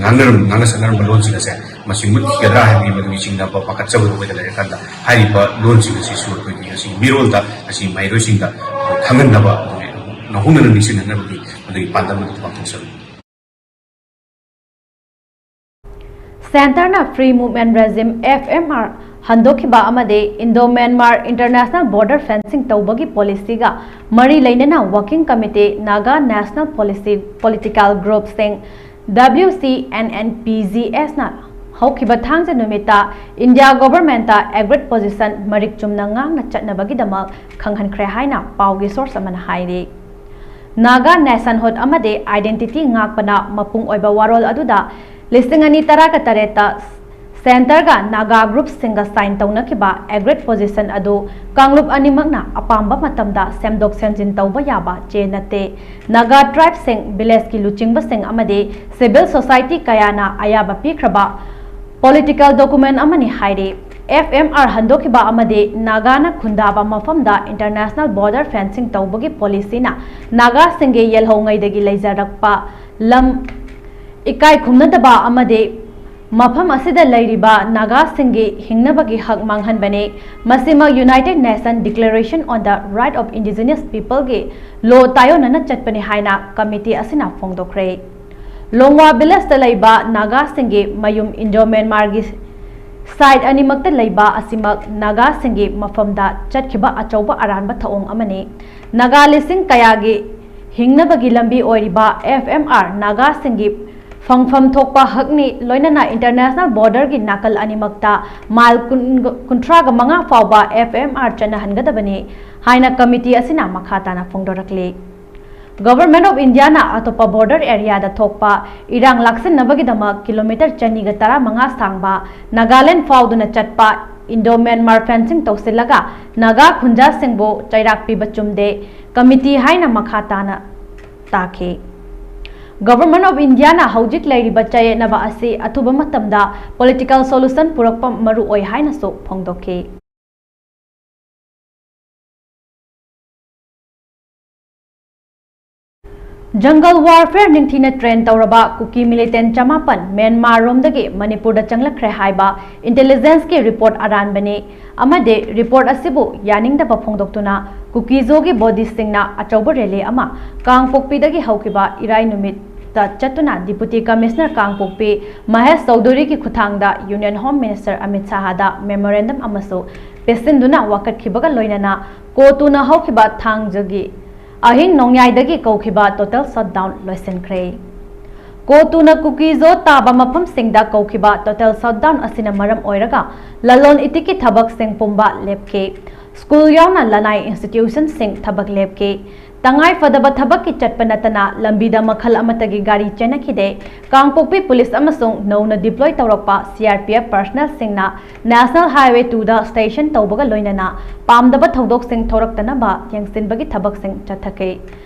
ꯉꯥꯡꯅꯔꯝ-, ꯉꯥꯡꯅ ꯁꯛꯅꯔꯝꯕ ꯂꯣꯟꯁꯤꯡ ꯑꯁꯦ ꯃꯁꯤ ꯃꯨꯠꯈꯤꯒꯗ꯭ꯔꯥ ꯍꯥꯏꯕꯒꯤ ꯃꯗꯨꯒꯤ ꯆꯤꯡꯅꯕ ꯄꯥꯈꯠꯆꯕꯗꯣ ꯑꯩꯈꯣꯏꯗ ꯂꯩꯔꯀꯥꯟꯗ ꯍꯥꯏꯔꯤꯕ ꯂꯣꯟꯁꯤꯡ ꯑꯁꯤꯁꯨ ꯑꯩꯈꯣꯏꯒꯤ ꯉꯁꯤ ꯃꯤꯔꯣꯜꯗ ꯉꯁꯤ ꯃꯍꯩꯔꯣꯏꯁꯤꯡꯗ ꯑꯩꯈꯣꯏ ꯈꯪꯍꯟꯅꯕ, ꯑꯗꯨꯒ ꯅꯧꯍꯧꯅꯅ ꯅꯤꯡꯁꯤꯡꯍꯟꯅꯕꯒꯤ ꯃꯗꯨꯒꯤ ꯄꯥꯟꯗꯝ ꯑꯗꯨ ꯄꯥꯡꯊꯣꯛꯆꯕꯅꯤ꯫ Centreꯅ Free Movement Regime, F M R, ꯍꯟꯗꯣꯛꯈꯤꯕ ꯑꯃꯗꯤ Indo-Myanmar International Border Fencing ꯇꯧꯕꯒꯤ policyꯒ ꯃꯔꯤ ꯂꯩꯅꯅ Working Committee, Naga National Policy, political groupꯁꯤꯡ, W C N N P G Sꯅ ꯍꯧꯈꯤꯕ ꯊꯥꯡꯖ ꯅꯨꯃꯤꯠꯇ India governmentꯇ agreed position ꯃꯔꯤꯛ ꯆꯨꯝꯅ ꯉꯥꯡꯅ ꯆꯠꯅꯕꯒꯤꯗꯃꯛ ꯈꯪꯍꯟꯈ꯭ꯔꯦ ꯍꯥꯏꯅ ꯄꯥꯎꯒꯤ source ꯑꯃꯅ ꯍꯥꯏꯔꯤ꯫ Naga nationhood ꯑꯃꯗꯤ identity ꯉꯥꯛꯄꯅ ꯃꯄꯨꯡ ꯑꯣꯏꯕ ꯋꯥꯔꯣꯜ ꯑꯗꯨꯗ ꯂꯤꯁꯤꯡ ꯑꯅꯤ ꯇꯔꯥꯒ ꯇꯔꯦꯠꯇ Centreꯒ Naga groupꯁꯤꯡꯒ sign ꯇꯧꯅꯈꯤꯕ agreed position ꯑꯗꯨ ꯀꯥꯡꯂꯨꯞ ꯑꯅꯤꯃꯛꯅ ꯑꯄꯥꯝꯕ ꯃꯇꯝꯗ ꯁꯦꯝꯗꯣꯛ ꯁꯦꯝꯖꯤꯟ ꯇꯧꯕ ꯌꯥꯕ ꯆꯦ ꯅꯠꯇꯦ꯫ Naga tribeꯁꯤꯡ, villageꯀꯤ ꯂꯨꯆꯤꯡꯕꯁꯤꯡ ꯑꯃꯗꯤ civil society ꯀꯌꯥꯅ ꯑꯌꯥꯕ ꯄꯤꯈ꯭ꯔꯕ political document ꯑꯃꯅꯤ ꯍꯥꯏꯔꯤ꯫ F M R ꯍꯟꯗꯣꯛꯈꯤꯕ ꯑꯃꯗꯤ Nagaꯅ ꯈꯨꯟꯗꯥꯕ ꯃꯐꯝꯗ international border fencing ꯇꯧꯕꯒꯤ policyꯅ Nagaꯁꯤꯡꯒꯤ ꯌꯦꯜꯍꯧꯉꯩꯗꯒꯤ ꯂꯩꯖꯔꯛꯄ ꯂꯝ ꯏꯀꯥꯏ ꯈꯨꯝꯅꯗꯕ ꯑꯃꯗꯤ ꯃꯐꯝ ꯑꯁꯤꯗ ꯂꯩꯔꯤꯕ Nagaꯁꯤꯡꯒꯤ ꯍꯤꯡꯅꯕꯒꯤ ꯍꯛ ꯃꯥꯡꯍꯟꯕꯅꯤ꯫ ꯃꯁꯤꯃꯛ United Nations Declaration on the Right of Indigenous Peopleꯒꯤ law ꯇꯥꯏꯑꯣꯟꯅꯅ ꯆꯠꯄꯅꯤ ꯍꯥꯏꯅ committee ꯑꯁꯤꯅ ꯐꯣꯡꯗꯣꯛꯈ꯭ꯔꯦ꯫ Longwa villageꯇ ꯂꯩꯕ Nagaꯁꯤꯡꯒꯤ ꯃꯌꯨꯝ Indo-Myanmarꯒꯤ side ꯑꯅꯤꯃꯛꯇ ꯂꯩꯕ ꯑꯁꯤꯃꯛ Nagaꯁꯤꯡꯒꯤ ꯃꯐꯝꯗ ꯆꯠꯈꯤꯕ ꯑꯆꯧꯕ ꯑꯔꯥꯟꯕ ꯊꯧꯑꯣꯡ ꯑꯃꯅꯤ꯫ Naga ꯂꯤꯁꯤꯡ ꯀꯌꯥꯒꯤ ꯍꯤꯡꯅꯕꯒꯤ ꯂꯝꯕꯤ ꯑꯣꯏꯔꯤꯕ F M R Nagaꯁꯤꯡꯒꯤ ꯐꯪꯐꯝ ꯊꯣꯛꯄ ꯍꯛꯅꯤ, ꯂꯣꯏꯅꯅ international borderꯒꯤ ꯅꯥꯀꯜ ꯑꯅꯤꯃꯛꯇ mile ꯀꯨꯟ, ꯀꯨꯟꯊ꯭ꯔꯥꯒ ꯃꯉꯥ ꯐꯥꯎꯕ F M R ꯆꯠꯅꯍꯟꯒꯗꯕꯅꯤ ꯍꯥꯏꯅ committee ꯑꯁꯤꯅ ꯃꯈꯥ ꯇꯥꯅ ꯐꯣꯡꯗꯣꯔꯛꯂꯤ꯫ Government of Indiaꯅ ꯑꯇꯣꯞꯄ border areaꯗ ꯊꯣꯛꯄ ꯏꯔꯥꯡ ꯂꯥꯛꯁꯤꯟꯅꯕꯒꯤꯗꯃꯛ kilometre ꯆꯅꯤꯒ ꯇꯔꯥꯃꯉꯥ ꯁꯥꯡꯕ Nagaland ꯐꯥꯎꯗꯨꯅ ꯆꯠꯄ Indo-Myanmar fencing ꯇꯧꯁꯤꯜꯂꯒ Naga ꯈꯨꯟꯖꯥꯁꯤꯡꯕꯨ ꯆꯩꯔꯥꯛ ꯄꯤꯕ ꯆꯨꯝꯗꯦ, committee ꯍꯥꯏꯅ ꯃꯈꯥ ꯇꯥꯅ ꯇꯥꯈꯤ꯫ Government of Indiaꯅ ꯍꯧꯖꯤꯛ ꯂꯩꯔꯤꯕ ꯆꯌꯦꯠꯅꯕ ꯑꯁꯤ ꯑꯊꯨꯕ ꯃꯇꯝꯗ political solution ꯄꯨꯔꯛꯄ ꯃꯔꯨ ꯑꯣꯏ ꯍꯥꯏꯅꯁꯨ ꯐꯣꯡꯗꯣꯛꯈꯤ꯫ Jungle warfare ꯅꯤꯡꯊꯤꯅ train ꯇꯧꯔꯕ ꯀꯨꯀꯤ militant ꯆꯃꯥꯄꯟ ꯃ꯭ꯌꯥꯟꯃꯥꯔ ꯔꯣꯝꯗꯒꯤ ꯃꯅꯤꯄꯨꯔꯗ ꯆꯪꯂꯛꯈ꯭ꯔꯦ ꯍꯥꯏꯕ intelligenceꯀꯤ report ꯑꯔꯥꯟꯕꯅꯤ ꯑꯃꯗꯤ report ꯑꯁꯤꯕꯨ ꯌꯥꯅꯤꯡꯗꯕ ꯐꯣꯡꯗꯣꯛꯇꯨꯅ ꯀꯨꯀꯤꯖꯣꯒꯤ ꯕꯣꯗꯤꯁꯤꯡꯅ ꯑꯆꯧꯕ ꯔꯦꯂꯤ ꯑꯃ ꯀꯥꯡꯄꯣꯛꯄꯤꯗꯒꯤ ꯍꯧꯈꯤꯕ ꯏꯔꯥꯏ ꯅꯨꯃꯤꯠꯇ ꯆꯠꯇꯨꯅ Deputy Commissioner ꯀꯥꯡꯄꯣꯛꯄꯤ ꯃꯍꯦꯁ ꯆꯧꯙꯨꯔꯤꯒꯤ ꯈꯨꯠꯊꯥꯡꯗ Union Home Minister Amit ꯁꯥꯍꯗ memorandum ꯑꯃꯁꯨ ꯄꯤꯁꯤꯟꯗꯨꯅ ꯋꯥꯀꯠꯈꯤꯕꯒ ꯂꯣꯏꯅꯅ ꯀꯣꯇꯨꯅ ꯍꯧꯈꯤꯕ ꯊꯥꯡꯖꯒꯤ ꯑꯍꯤꯡ ꯅꯣꯡꯌꯥꯏꯗꯒꯤ ꯀꯧꯈꯤꯕ total shutdown ꯂꯣꯏꯁꯤꯟꯈ꯭ꯔꯦ꯫ ꯀꯣꯇꯨꯅ ꯀꯨꯀꯤꯖꯣ ꯇꯥꯕ ꯃꯐꯝꯁꯤꯡꯗ ꯀꯧꯈꯤꯕ total shutdown ꯑꯁꯤꯅ ꯃꯔꯝ ꯑꯣꯏꯔꯒ ꯂꯂꯣꯟ ꯏꯇꯤꯛꯀꯤ ꯊꯕꯛꯁꯤꯡ ꯄꯨꯝꯕ ꯂꯦꯞꯈꯤ꯫ ꯁ꯭ꯀꯨꯜ ꯌꯥꯎꯅ ꯂꯅꯥꯏ institutionꯁꯤꯡ ꯊꯕꯛ ꯂꯦꯞꯈꯤ꯫ ꯇꯉꯥꯏ ꯐꯗꯕ ꯊꯕꯛꯀꯤ ꯆꯠꯄ ꯅꯠꯇꯅ ꯂꯝꯕꯤꯗ ꯃꯈꯜ ꯑꯃꯠꯇꯒꯤ ꯒꯥꯔꯤ ꯆꯦꯟꯅꯈꯤꯗꯦ꯫ ꯀꯥꯡꯄꯣꯛꯄꯤ ꯄꯨꯂꯤꯁ ꯑꯃꯁꯨꯡ ꯅꯧꯅ deploy ꯇꯧꯔꯛꯄ C R P F personnelꯁꯤꯡꯅ National Highway twoꯗ station ꯇꯧꯕꯒ ꯂꯣꯏꯅꯅ ꯄꯥꯝꯗꯕ ꯊꯧꯗꯣꯛꯁꯤꯡ ꯊꯣꯔꯛꯇꯅꯕ ꯌꯦꯡꯁꯤꯟꯕꯒꯤ ꯊꯕꯛꯁꯤꯡ ꯆꯠꯊꯈꯤ꯫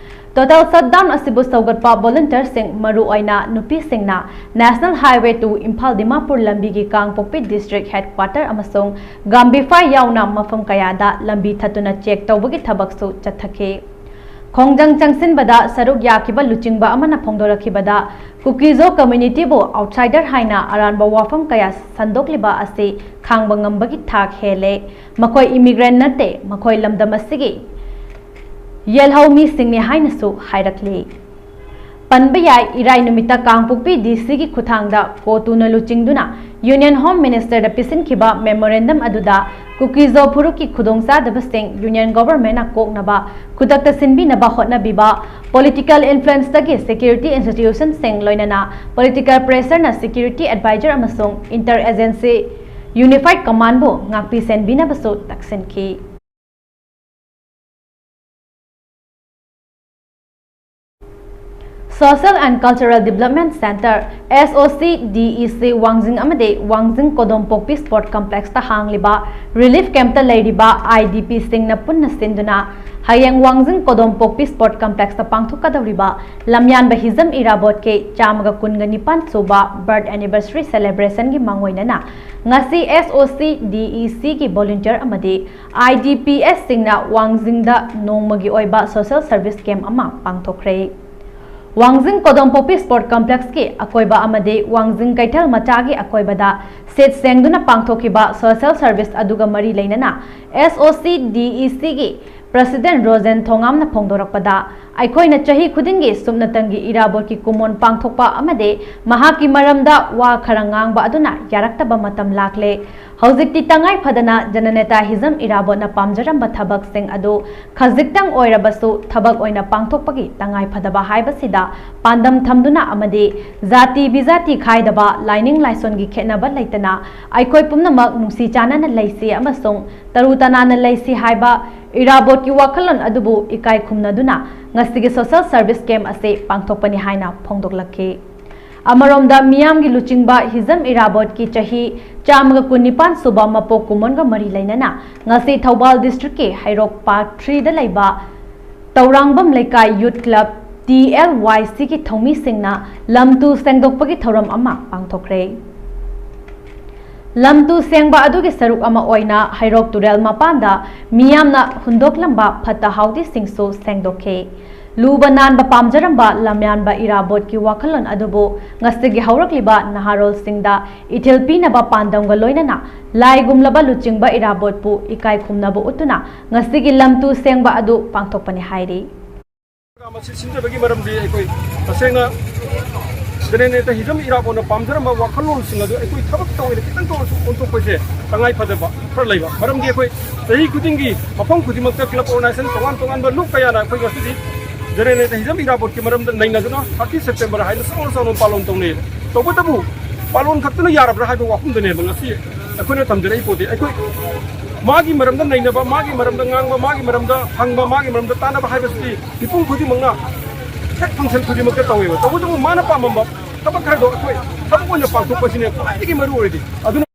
Total shutdown ꯑꯁꯤꯕꯨ ꯁꯧꯒꯠꯄ volunteerꯁꯤꯡ, ꯃꯔꯨꯑꯣꯏꯅ ꯅꯨꯄꯤꯁꯤꯡꯅ National Highway two Imphal Dimapur ꯂꯝꯕꯤꯒꯤ ꯀꯥꯡꯄꯣꯛꯄꯤ district headquarter ꯑꯃꯁꯨꯡ ꯒꯥꯝꯕꯤꯐꯥꯏ ꯌꯥꯎꯅ ꯃꯐꯝ ꯀꯌꯥꯗ ꯂꯝꯕꯤ ꯊꯠꯇꯨꯅ check ꯇꯧꯕꯒꯤ ꯊꯕꯛꯁꯨ ꯆꯠꯊꯈꯤ꯫ ꯈꯣꯡꯖꯪ ꯆꯪꯁꯤꯟꯕꯗ ꯁꯔꯨꯛ ꯌꯥꯈꯤꯕ ꯂꯨꯆꯤꯡꯕ ꯑꯃꯅ ꯐꯣꯡꯗꯣꯔꯛꯈꯤꯕꯗ, ꯀꯨꯀꯤꯖꯣ communityꯕꯨ outsider ꯍꯥꯏꯅ ꯑꯔꯥꯟꯕ ꯋꯥꯐꯝ ꯀꯌꯥ ꯁꯟꯗꯣꯛꯂꯤꯕ ꯑꯁꯤ ꯈꯥꯡꯕ ꯉꯝꯕꯒꯤ ꯊꯥꯛ ꯍꯦꯜꯂꯦ꯫ ꯃꯈꯣꯏ immigrant ꯅꯠꯇꯦ, ꯃꯈꯣꯏ ꯂꯝꯗꯝ ꯑꯁꯤꯒꯤ ꯌꯦꯜꯍꯧ ꯃꯤꯁꯤꯡꯅꯤ ꯍꯥꯏꯅꯁꯨ ꯍꯥꯏꯔꯛꯂꯤ꯫ ꯄꯟꯕ ꯌꯥꯏ, ꯏꯔꯥꯏ ꯅꯨꯃꯤꯠꯇ ꯀꯥꯡꯄꯣꯛꯄꯤ D Cꯒꯤ ꯈꯨꯠꯊꯥꯡꯗ ꯀꯣꯇꯨꯅ ꯂꯨꯆꯤꯡꯗꯨꯅ Union Home Ministerꯗ ꯄꯤꯁꯤꯟꯈꯤꯕ memorandum ꯑꯗꯨꯗ ꯀꯨꯀꯤꯖꯣ ꯐꯨꯔꯨꯞꯀꯤ ꯈꯨꯗꯣꯡꯆꯥꯗꯕꯁꯤꯡ Union Governmentꯅ ꯀꯣꯛꯅꯕ ꯈꯨꯗꯛꯇ ꯁꯤꯟꯕꯤꯅꯕ ꯍꯣꯠꯅꯕꯤꯕ, political influenceꯇꯒꯤ security institutionꯁꯤꯡ ꯂꯣꯏꯅꯅ political pressureꯅ security advisor ꯑꯃꯁꯨꯡ inter agency unified commandꯕꯨ ꯉꯥꯛꯄꯤ ꯁꯦꯟꯕꯤꯅꯕꯁꯨ ꯇꯛꯁꯤꯟꯈꯤ꯫ Social and Cultural Development Centre, S O C D E C, ꯋꯥꯡꯖꯤꯡ ꯑꯃꯗꯤ ꯋꯥꯡꯖꯤꯡ ꯀꯣꯗꯣꯝꯄꯣꯛꯄꯤ Sport Complexꯇ ꯍꯥꯡꯂꯤꯕ relief campꯇ ꯂꯩꯔꯤꯕ I D Pꯁꯤꯡꯅ ꯄꯨꯟꯅ ꯁꯤꯟꯗꯨꯅ ꯍꯌꯦꯡ ꯋꯥꯡꯖꯤꯡ ꯀꯣꯗꯣꯝꯄꯣꯛꯄꯤ Sport Complexꯇ ꯄꯥꯡꯊꯣꯛꯀꯗꯧꯔꯤꯕ ꯂꯝꯌꯥꯟꯕ ꯍꯤꯖꯝ ꯏꯔꯥꯕꯣꯠꯀꯤ ꯆꯥꯝꯃꯒ ꯀꯨꯟꯒ ꯅꯤꯄꯥꯟ ꯁꯨꯕ birth anniversary celebrationꯒꯤ ꯃꯥꯡꯑꯣꯏꯅꯅ ꯉꯁꯤ S O C D E Cꯒꯤ volunteer ꯑꯃꯗꯤ I D Psꯁꯤꯡꯅ ꯋꯥꯡꯖꯤꯡꯗ ꯅꯣꯡꯃꯒꯤ ꯑꯣꯏꯕ social service camp ꯑꯃ ꯄꯥꯡꯊꯣꯛꯈ꯭ꯔꯦ꯫ ꯋꯥꯡꯖꯤꯡ ꯀꯣꯗꯣꯝꯄꯣꯛꯄꯤ Sport Complexꯀꯤ ꯑꯀꯣꯏꯕ ꯑꯃꯗꯤ ꯋꯥꯡꯖꯤꯡ ꯀꯩꯊꯦꯜ ꯃꯆꯥꯒꯤ ꯑꯀꯣꯏꯕꯗ ꯁꯤꯠ ꯁꯦꯡꯗꯨꯅ ꯄꯥꯡꯊꯣꯛꯈꯤꯕ social service ꯑꯗꯨꯒ ꯃꯔꯤ ꯂꯩꯅꯅ S O C D E Cꯒꯤ ꯄ꯭ꯔꯁꯤꯗꯦꯟ ꯔꯣꯖꯦꯟ ꯊꯣꯉꯥꯝꯅ ꯐꯣꯡꯗꯣꯔꯛꯄꯗ, ꯑꯩꯈꯣꯏꯅ ꯆꯍꯤ ꯈꯨꯗꯤꯡꯒꯤ ꯁꯨꯞꯅꯇꯪꯒꯤ ꯏꯔꯥꯕꯣꯠꯀꯤ ꯀꯨꯝꯑꯣꯟ ꯄꯥꯡꯊꯣꯛꯄ ꯑꯃꯗꯤ ꯃꯍꯥꯛꯀꯤ ꯃꯔꯝꯗ ꯋꯥ ꯈꯔ ꯉꯥꯡꯕ ꯑꯗꯨꯅ ꯌꯥꯔꯛꯇꯕ ꯃꯇꯝ ꯂꯥꯛꯂꯦ꯫ ꯍꯧꯖꯤꯛꯇꯤ ꯇꯉꯥꯏ ꯐꯗꯅ ꯖꯅꯅꯦꯇꯥ ꯍꯤꯖꯝ ꯏꯔꯥꯕꯣꯠꯅ ꯄꯥꯝꯖꯔꯝꯕ ꯊꯕꯛꯁꯤꯡ ꯑꯗꯨ ꯈꯖꯤꯛꯇꯪ ꯑꯣꯏꯔꯕꯁꯨ ꯊꯕꯛ ꯑꯣꯏꯅ ꯄꯥꯡꯊꯣꯛꯄꯒꯤ ꯇꯉꯥꯏ ꯐꯗꯕ ꯍꯥꯏꯕꯁꯤꯗ ꯄꯥꯟꯗꯝ ꯊꯝꯗꯨꯅ ꯑꯃꯗꯤ ꯖꯥꯇꯤ ꯕꯤꯖꯥꯇꯤ ꯈꯥꯏꯗꯕ, ꯂꯥꯏꯅꯤꯡ ꯂꯥꯏꯁꯣꯟꯒꯤ ꯈꯦꯠꯅꯕ ꯂꯩꯇꯅ ꯑꯩꯈꯣꯏ ꯄꯨꯝꯅꯃꯛ ꯅꯨꯡꯁꯤ ꯆꯥꯟꯅꯅ ꯂꯩꯁꯤ ꯑꯃꯁꯨꯡ ꯇꯔꯨ ꯇꯅꯥꯟꯅ ꯂꯩꯁꯤ ꯍꯥꯏꯕ ꯏꯔꯥꯕꯣꯠꯀꯤ ꯋꯥꯈꯜꯂꯣꯟ ꯑꯗꯨꯕꯨ ꯏꯀꯥꯏ ꯈꯨꯝꯅꯗꯨꯅ ꯉꯁꯤꯒꯤ social service camp ꯑꯁꯤ ꯄꯥꯡꯊꯣꯛꯄꯅꯤ ꯍꯥꯏꯅ ꯐꯣꯡꯗꯣꯛꯂꯛꯈꯤ꯫ ꯑꯃꯔꯣꯝꯗ, ꯃꯤꯌꯥꯝꯒꯤ ꯂꯨꯆꯤꯡꯕ ꯍꯤꯖꯝ ꯏꯔꯥꯕꯣꯠꯀꯤ ꯆꯍꯤ ꯆꯥꯝꯃꯒ ꯀꯨꯟꯅꯤꯄꯥꯟ ꯁꯨꯕ ꯃꯄꯣꯛ ꯀꯨꯝꯑꯣꯟꯒ ꯃꯔꯤ ꯂꯩꯅꯅ ꯉꯁꯤ ꯊꯧꯕꯥꯜ district ꯀꯤ ꯍꯩꯔꯣꯛ Park three ꯗ ꯂꯩꯕ ꯇꯧꯔꯥꯡꯕꯝ ꯂꯩꯀꯥꯏ Youth Club, T L Y C ꯒꯤ ꯊꯧꯃꯤꯁꯤꯡꯅ ꯂꯝ ꯇꯨ ꯁꯦꯡꯗꯣꯛꯄꯒꯤ ꯊꯧꯔꯝ ꯑꯃ ꯄꯥꯡꯊꯣꯛꯈ꯭ꯔꯦ꯫ ꯂꯝ ꯇꯨ ꯁꯦꯡꯕ ꯑꯗꯨꯒꯤ ꯁꯔꯨꯛ ꯑꯃ ꯑꯣꯏꯅ ꯍꯩꯔꯣꯛ ꯇꯨꯔꯦꯜ ꯃꯄꯥꯟꯗ ꯃꯤꯌꯥꯝꯅ ꯍꯨꯟꯗꯣꯛꯂꯝꯕ ꯐꯠꯇ ꯍꯥꯎꯗꯤꯁꯤꯡꯁꯨ ꯁꯦꯡꯗꯣꯛꯈꯤ꯫ ꯂꯨꯕ ꯅꯥꯟꯕ ꯄꯥꯝꯖꯔꯝꯕ ꯂꯝꯌꯥꯟꯕ ꯏꯔꯥꯕꯣꯠꯀꯤ ꯋꯥꯈꯜꯂꯣꯟ ꯑꯗꯨꯕꯨ ꯉꯁꯤꯒꯤ ꯍꯧꯔꯛꯂꯤꯕ ꯅꯍꯥꯔꯣꯜꯁꯤꯡꯗ ꯏꯊꯤꯜ ꯄꯤꯅꯕ ꯄꯥꯟꯗꯝꯒ ꯂꯣꯏꯅꯅ ꯂꯥꯏꯒꯨꯝꯂꯕ ꯂꯨꯆꯤꯡꯕ ꯏꯔꯥꯕꯣꯠꯄꯨ ꯏꯀꯥꯏ ꯈꯨꯝꯅꯕ ꯎꯠꯇꯨꯅ ꯉꯁꯤꯒꯤ ꯂꯝ ꯇꯨ ꯁꯦꯡꯕ ꯑꯗꯨ ꯄꯥꯡꯊꯣꯛꯄꯅꯤ ꯍꯥꯏꯔꯤ꯫ ꯃꯁꯤ ꯁꯤꯟꯖꯕꯒꯤ ꯃꯔꯝꯗꯤ ꯑꯩꯈꯣꯏ ꯇꯁꯦꯡꯅ ꯖꯦꯅꯦꯔꯦꯇꯔ ꯍꯤꯖꯝ ꯏꯔꯥꯕꯣꯠꯅ ꯄꯥꯝꯖꯔꯝꯕ ꯋꯥꯈꯜꯂꯣꯟꯁꯤꯡ ꯑꯗꯨ ꯑꯩꯈꯣꯏ ꯊꯕꯛꯇ ꯑꯣꯏꯅ ꯈꯤꯇꯪꯇ ꯑꯣꯏꯔꯁꯨ ꯑꯣꯟꯊꯣꯛꯄꯁꯦ ꯇꯉꯥꯏ ꯐꯗꯕ ꯈꯔ ꯂꯩꯕ꯫ ꯃꯔꯝꯗꯤ ꯑꯩꯈꯣꯏ ꯆꯍꯤ ꯈꯨꯗꯤꯡꯒꯤ ꯃꯐꯝ ꯈꯨꯗꯤꯡꯃꯛꯇ club organization ꯇꯣꯉꯥꯟ ꯇꯣꯉꯥꯟꯕ ꯂꯨꯞ ꯀꯌꯥꯅ ꯑꯩꯈꯣꯏ ꯉꯁꯤꯗꯤ ꯖꯦꯅꯦꯔꯦꯇꯔ ꯍꯤꯖꯝ ꯏꯔꯥꯕꯣꯠꯀꯤ ꯃꯔꯝꯗ ꯅꯩꯅꯗꯨꯅ thirty September ꯍꯥꯏꯅ ꯆꯥꯎꯅ ꯆꯥꯎꯅ ꯄꯥꯂꯣꯟ ꯇꯧꯅꯩ꯫ ꯇꯧꯕꯇꯕꯨ ꯄꯥꯂꯣꯟ ꯈꯛꯇꯅ ꯌꯥꯔꯕ꯭ꯔꯥ ꯍꯥꯏꯕ ꯋꯥꯐꯝꯗꯅꯦꯕ ꯉꯁꯤ ꯑꯩꯈꯣꯏꯅ ꯊꯝꯖꯔꯛꯏ ꯄꯣꯠꯇꯤ꯫ ꯑꯩꯈꯣꯏ ꯃꯥꯒꯤ ꯃꯔꯝꯗ ꯅꯩꯅꯕ, ꯃꯥꯒꯤ ꯃꯔꯝꯗ ꯉꯥꯡꯕ, ꯃꯥꯒꯤ ꯃꯔꯝꯗ ꯍꯪꯕ, ꯃꯥꯒꯤ ꯃꯔꯝꯗ ꯇꯥꯟꯅꯕ ꯍꯥꯏꯕꯁꯤꯗꯤ ꯃꯤꯄꯨꯝ ꯈꯨꯗꯤꯡꯃꯛꯅ ꯍꯦꯛ function ꯈꯨꯗꯤꯡꯃꯛꯇ ꯇꯧꯋꯦꯕ꯫ ꯇꯧꯕꯇꯕꯨ ꯃꯥꯅ ꯄꯥꯝꯃꯝꯕ ꯊꯕꯛ ꯈꯔꯗꯣ ꯑꯩꯈꯣꯏ ꯊꯕꯛ ꯑꯣꯏꯅ ꯄꯥꯡꯊꯣꯛꯄꯁꯤꯅꯦ ꯈ꯭ꯋꯥꯏꯗꯒꯤ ꯃꯔꯨ ꯑꯣꯏꯔꯤꯗꯤ꯫ ꯑꯗꯨꯅ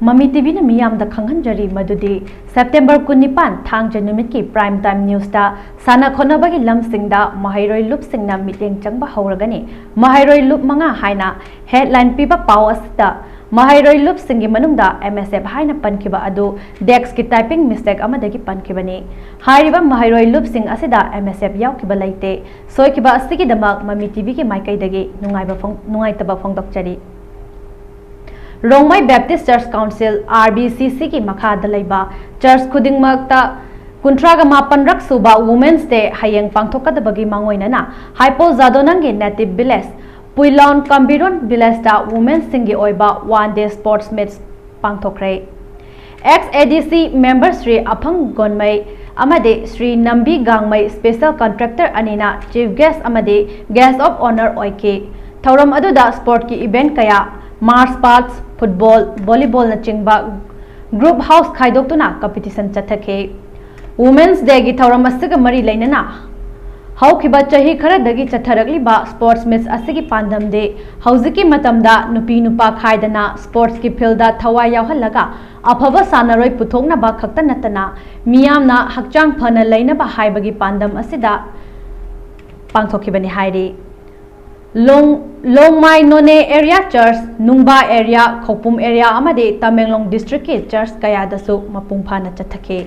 ꯃꯃꯤ ꯇꯤꯚꯤꯅ ꯃꯤꯌꯥꯝꯗ ꯈꯪꯍꯟꯖꯔꯤ ꯃꯗꯨꯗꯤ September ꯀꯨꯟꯅꯤꯄꯥꯟ ꯊꯥꯡꯖ ꯅꯨꯃꯤꯠꯀꯤ prime time news ꯇ ꯁꯥꯟꯅ ꯈꯣꯠꯅꯕꯒꯤ ꯂꯝꯁꯤꯡꯗ ꯃꯍꯩꯔꯣꯏ ꯂꯨꯞꯁꯤꯡꯅ ꯃꯤꯠꯌꯦꯡ ꯆꯪꯕ ꯍꯧꯔꯒꯅꯤ꯫ ꯃꯍꯩꯔꯣꯏ ꯂꯨꯞ ꯃꯉꯥ ꯍꯥꯏꯅ headline ꯄꯤꯕ ꯄꯥꯎ ꯑꯁꯤꯗ ꯃꯍꯩꯔꯣꯏ ꯂꯨꯞꯁꯤꯡꯒꯤ ꯃꯅꯨꯡꯗ M S F ꯍꯥꯏꯅ ꯄꯟꯈꯤꯕ ꯑꯗꯨ desk ꯀꯤ typing mistake ꯑꯃꯗꯒꯤ ꯄꯟꯈꯤꯕꯅꯤ꯫ ꯍꯥꯏꯔꯤꯕ ꯃꯍꯩꯔꯣꯏ ꯂꯨꯞꯁꯤꯡ ꯑꯁꯤꯗ M S F ꯌꯥꯎꯈꯤꯕ ꯂꯩꯇꯦ꯫ ꯁꯣꯏꯈꯤꯕ ꯑꯁꯤꯒꯤꯗꯃꯛ ꯃꯃꯤ ꯇꯤꯚꯤꯒꯤ ꯃꯥꯏꯀꯩꯗꯒꯤ ꯅꯨꯡꯉꯥꯏꯕ ꯐꯣꯡ-, ꯅꯨꯡꯉꯥꯏꯇꯕ ꯐꯣꯡꯗꯣꯛꯆꯔꯤ꯫ ꯔꯣꯡꯃꯩ ꯕꯦꯞꯇꯤꯁ ꯆꯔꯆ ꯀꯥꯎꯟꯁꯤꯜ, RBCC ꯒꯤ ꯃꯈꯥꯗ ꯂꯩꯕ ꯆꯔꯆ ꯈꯨꯗꯤꯡꯃꯛꯇ ꯀꯨꯟꯊ꯭ꯔꯥꯒ ꯃꯥꯄꯟꯔꯛ ꯁꯨꯕ Women's Day ꯍꯌꯦꯡ ꯄꯥꯡꯊꯣꯛꯀꯗꯕꯒꯤ ꯃꯥꯡꯑꯣꯏꯅꯅ ꯍꯥꯏꯄꯣꯜ ꯖꯥꯗꯣꯅꯪꯒꯤ native village ꯄꯨꯏꯂꯣꯟ ꯀꯝꯕꯤꯔꯣꯟ village ꯇ womenꯁꯤꯡꯒꯤ ꯑꯣꯏꯕ one day sports meet ꯄꯥꯡꯊꯣꯛꯈ꯭ꯔꯦ꯫ Ex ADC member Shri ꯑꯐꯪ ꯒꯣꯟꯃꯩ ꯑꯃꯗꯤ ꯁ꯭ꯔꯤ ꯅꯝꯕꯤ ꯒꯥꯡꯃꯩ special contractor ꯑꯅꯤꯅ chief guest ꯑꯃꯗꯤ guest of honour ꯑꯣꯏꯈꯤ꯫ ꯊꯧꯔꯝ ꯑꯗꯨꯗ sportꯀꯤ event ꯀꯌꯥ, march past, football, volleyballꯅꯆꯤꯡꯕ group house ꯈꯥꯏꯗꯣꯛꯇꯨꯅ competition ꯆꯠꯊꯈꯤ꯫ Women's Dayꯒꯤ ꯊꯧꯔꯝ ꯑꯁꯤꯒ ꯃꯔꯤ ꯂꯩꯅꯅ ꯍꯧꯈꯤꯕ ꯆꯍꯤ ꯈꯔꯗꯒꯤ ꯆꯠꯊꯔꯛꯂꯤꯕ sports meet ꯑꯁꯤꯒꯤ ꯄꯥꯟꯗꯝꯗꯤ ꯍꯧꯖꯤꯛꯀꯤ ꯃꯇꯝꯗ ꯅꯨꯄꯤ ꯅꯨꯄꯥ ꯈꯥꯏꯗꯅ sportsꯀꯤ fieldꯇ ꯊꯋꯥꯏ ꯌꯥꯎꯍꯜꯂꯒ ꯑꯐꯕ ꯁꯥꯟꯅꯔꯣꯏ ꯄꯨꯊꯣꯛꯅꯕ ꯈꯛꯇ ꯅꯠꯇꯅ ꯃꯤꯌꯥꯝꯅ ꯍꯛꯆꯥꯡ ꯐꯅ ꯂꯩꯅꯕ ꯍꯥꯏꯕꯒꯤ ꯄꯥꯟꯗꯝ ꯑꯁꯤꯗ ꯄꯥꯡꯊꯣꯛꯈꯤꯕꯅꯤ ꯍꯥꯏꯔꯤ꯫ ꯂꯣꯡ-, ꯂꯣꯡꯃꯥꯏ ꯅꯣꯅꯦ area church, ꯅꯨꯡꯕꯥ area, ꯈꯧꯄꯨꯝ area ꯑꯃꯗꯤ ꯇꯃꯦꯡꯂꯣꯡ districtꯀꯤ church ꯀꯌꯥꯗꯁꯨ ꯃꯄꯨꯡ ꯐꯥꯅ ꯆꯠꯊꯈꯤ꯫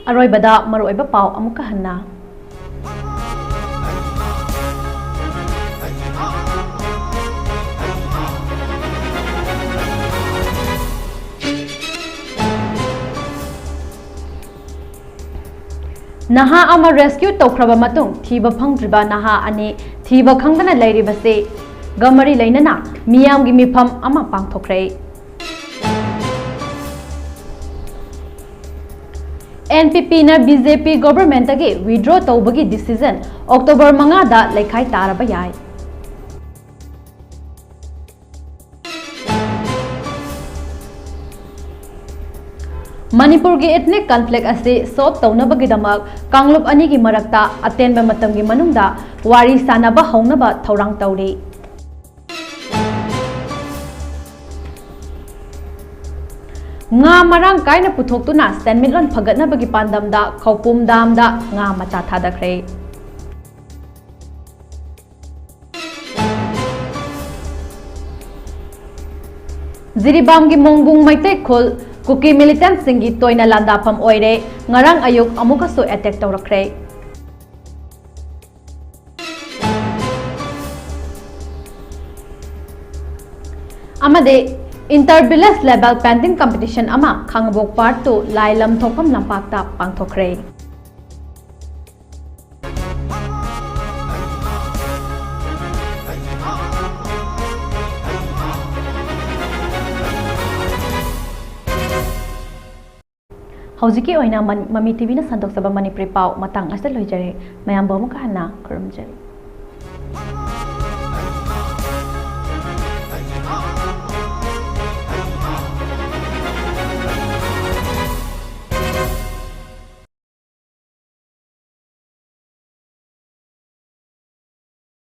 ꯑꯔꯣꯏꯕꯗ ꯃꯔꯨꯑꯣꯏꯕ ꯄꯥꯎ ꯑꯃꯨꯛꯀ ꯍꯟꯅ꯫ ꯅꯍꯥ ꯑꯃ rescue ꯇꯧꯈ꯭ꯔꯕ ꯃꯇꯨꯡ ꯊꯤꯕ ꯐꯪꯗ꯭ꯔꯤꯕ ꯅꯍꯥ ꯑꯅꯤ ꯊꯤꯕ ꯈꯪꯗꯅ ꯂꯩꯔꯤꯕꯁꯤꯒ ꯃꯔꯤ ꯂꯩꯅꯅ ꯃꯤꯌꯥꯝꯒꯤ ꯃꯤꯐꯝ ꯑꯃ ꯄꯥꯡꯊꯣꯛꯈ꯭ꯔꯦ꯫ NPPꯅ BJP governmentꯇꯒꯤ withdraw ꯇꯧꯕꯒꯤ decision October ꯃꯉꯥꯗ ꯂꯩꯈꯥꯏ ꯇꯥꯔꯕ ꯌꯥꯏ꯫ ꯃꯅꯤꯄꯨꯔꯒꯤ ethnic conflict ꯑꯁꯤ solve ꯇꯧꯅꯕꯒꯤꯗꯃꯛ ꯀꯥꯡꯂꯨꯞ ꯑꯅꯤꯒꯤ ꯃꯔꯛꯇ ꯑꯇꯦꯟꯕ ꯃꯇꯝꯒꯤ ꯃꯅꯨꯡꯗ ꯋꯥꯔꯤ ꯁꯥꯅꯕ ꯍꯧꯅꯕ ꯊꯧꯔꯥꯡ ꯇꯧꯔꯤ꯫ ꯉꯥ ꯃꯔꯥꯡ ꯀꯥꯏꯅ ꯄꯨꯊꯣꯛꯇꯨꯅ ꯁꯦꯟꯃꯤꯠꯂꯣꯟ ꯐꯒꯠꯅꯕꯒꯤ ꯄꯥꯟꯗꯝꯗ ꯈꯧꯄꯨꯝ dam ꯗ ꯉꯥ ꯃꯆꯥ ꯊꯥꯗꯈ꯭ꯔꯦ꯫ ꯖꯤꯔꯤꯕꯥꯝꯒꯤ ꯃꯣꯡꯒꯨꯡ ꯃꯩꯇꯩ ꯈꯨꯜ ꯀꯨꯀꯤ militant ꯁꯤꯡꯒꯤ ꯇꯣꯏꯅ ꯂꯥꯟꯗꯥꯐꯝ ꯑꯣꯏꯔꯦ꯫ ꯉꯔꯥꯡ ꯑꯌꯨꯛ ꯑꯃꯨꯛꯀꯁꯨ attack ꯇꯧꯔꯛꯈ꯭ꯔꯦ꯫ ꯑꯃꯗꯤ Inter Village Level Painting Competition ꯑꯃ ꯈꯥꯉꯕꯣꯛ Part two ꯂꯥꯏ ꯂꯝꯊꯣꯛꯐꯝ ꯂꯝꯄꯥꯛꯇ ꯄꯥꯡꯊꯣꯛꯈ꯭ꯔꯦ꯫ ꯍꯧꯖꯤꯛꯀꯤ ꯑꯣꯏꯅ ꯃꯟ-, ꯃꯃꯤ ꯇꯤꯚꯤꯅ ꯁꯟꯗꯣꯛꯆꯕ ꯃꯅꯤꯄꯨꯔꯤ ꯄꯥꯎ ꯃꯇꯥꯡ ꯑꯁꯤꯗ ꯂꯣꯏꯖꯔꯦ꯫ ꯃꯌꯥꯝꯕꯨ ꯑꯃꯨꯛꯀ ꯍꯟꯅ ꯈꯨꯔꯨꯝꯖꯔꯤ꯫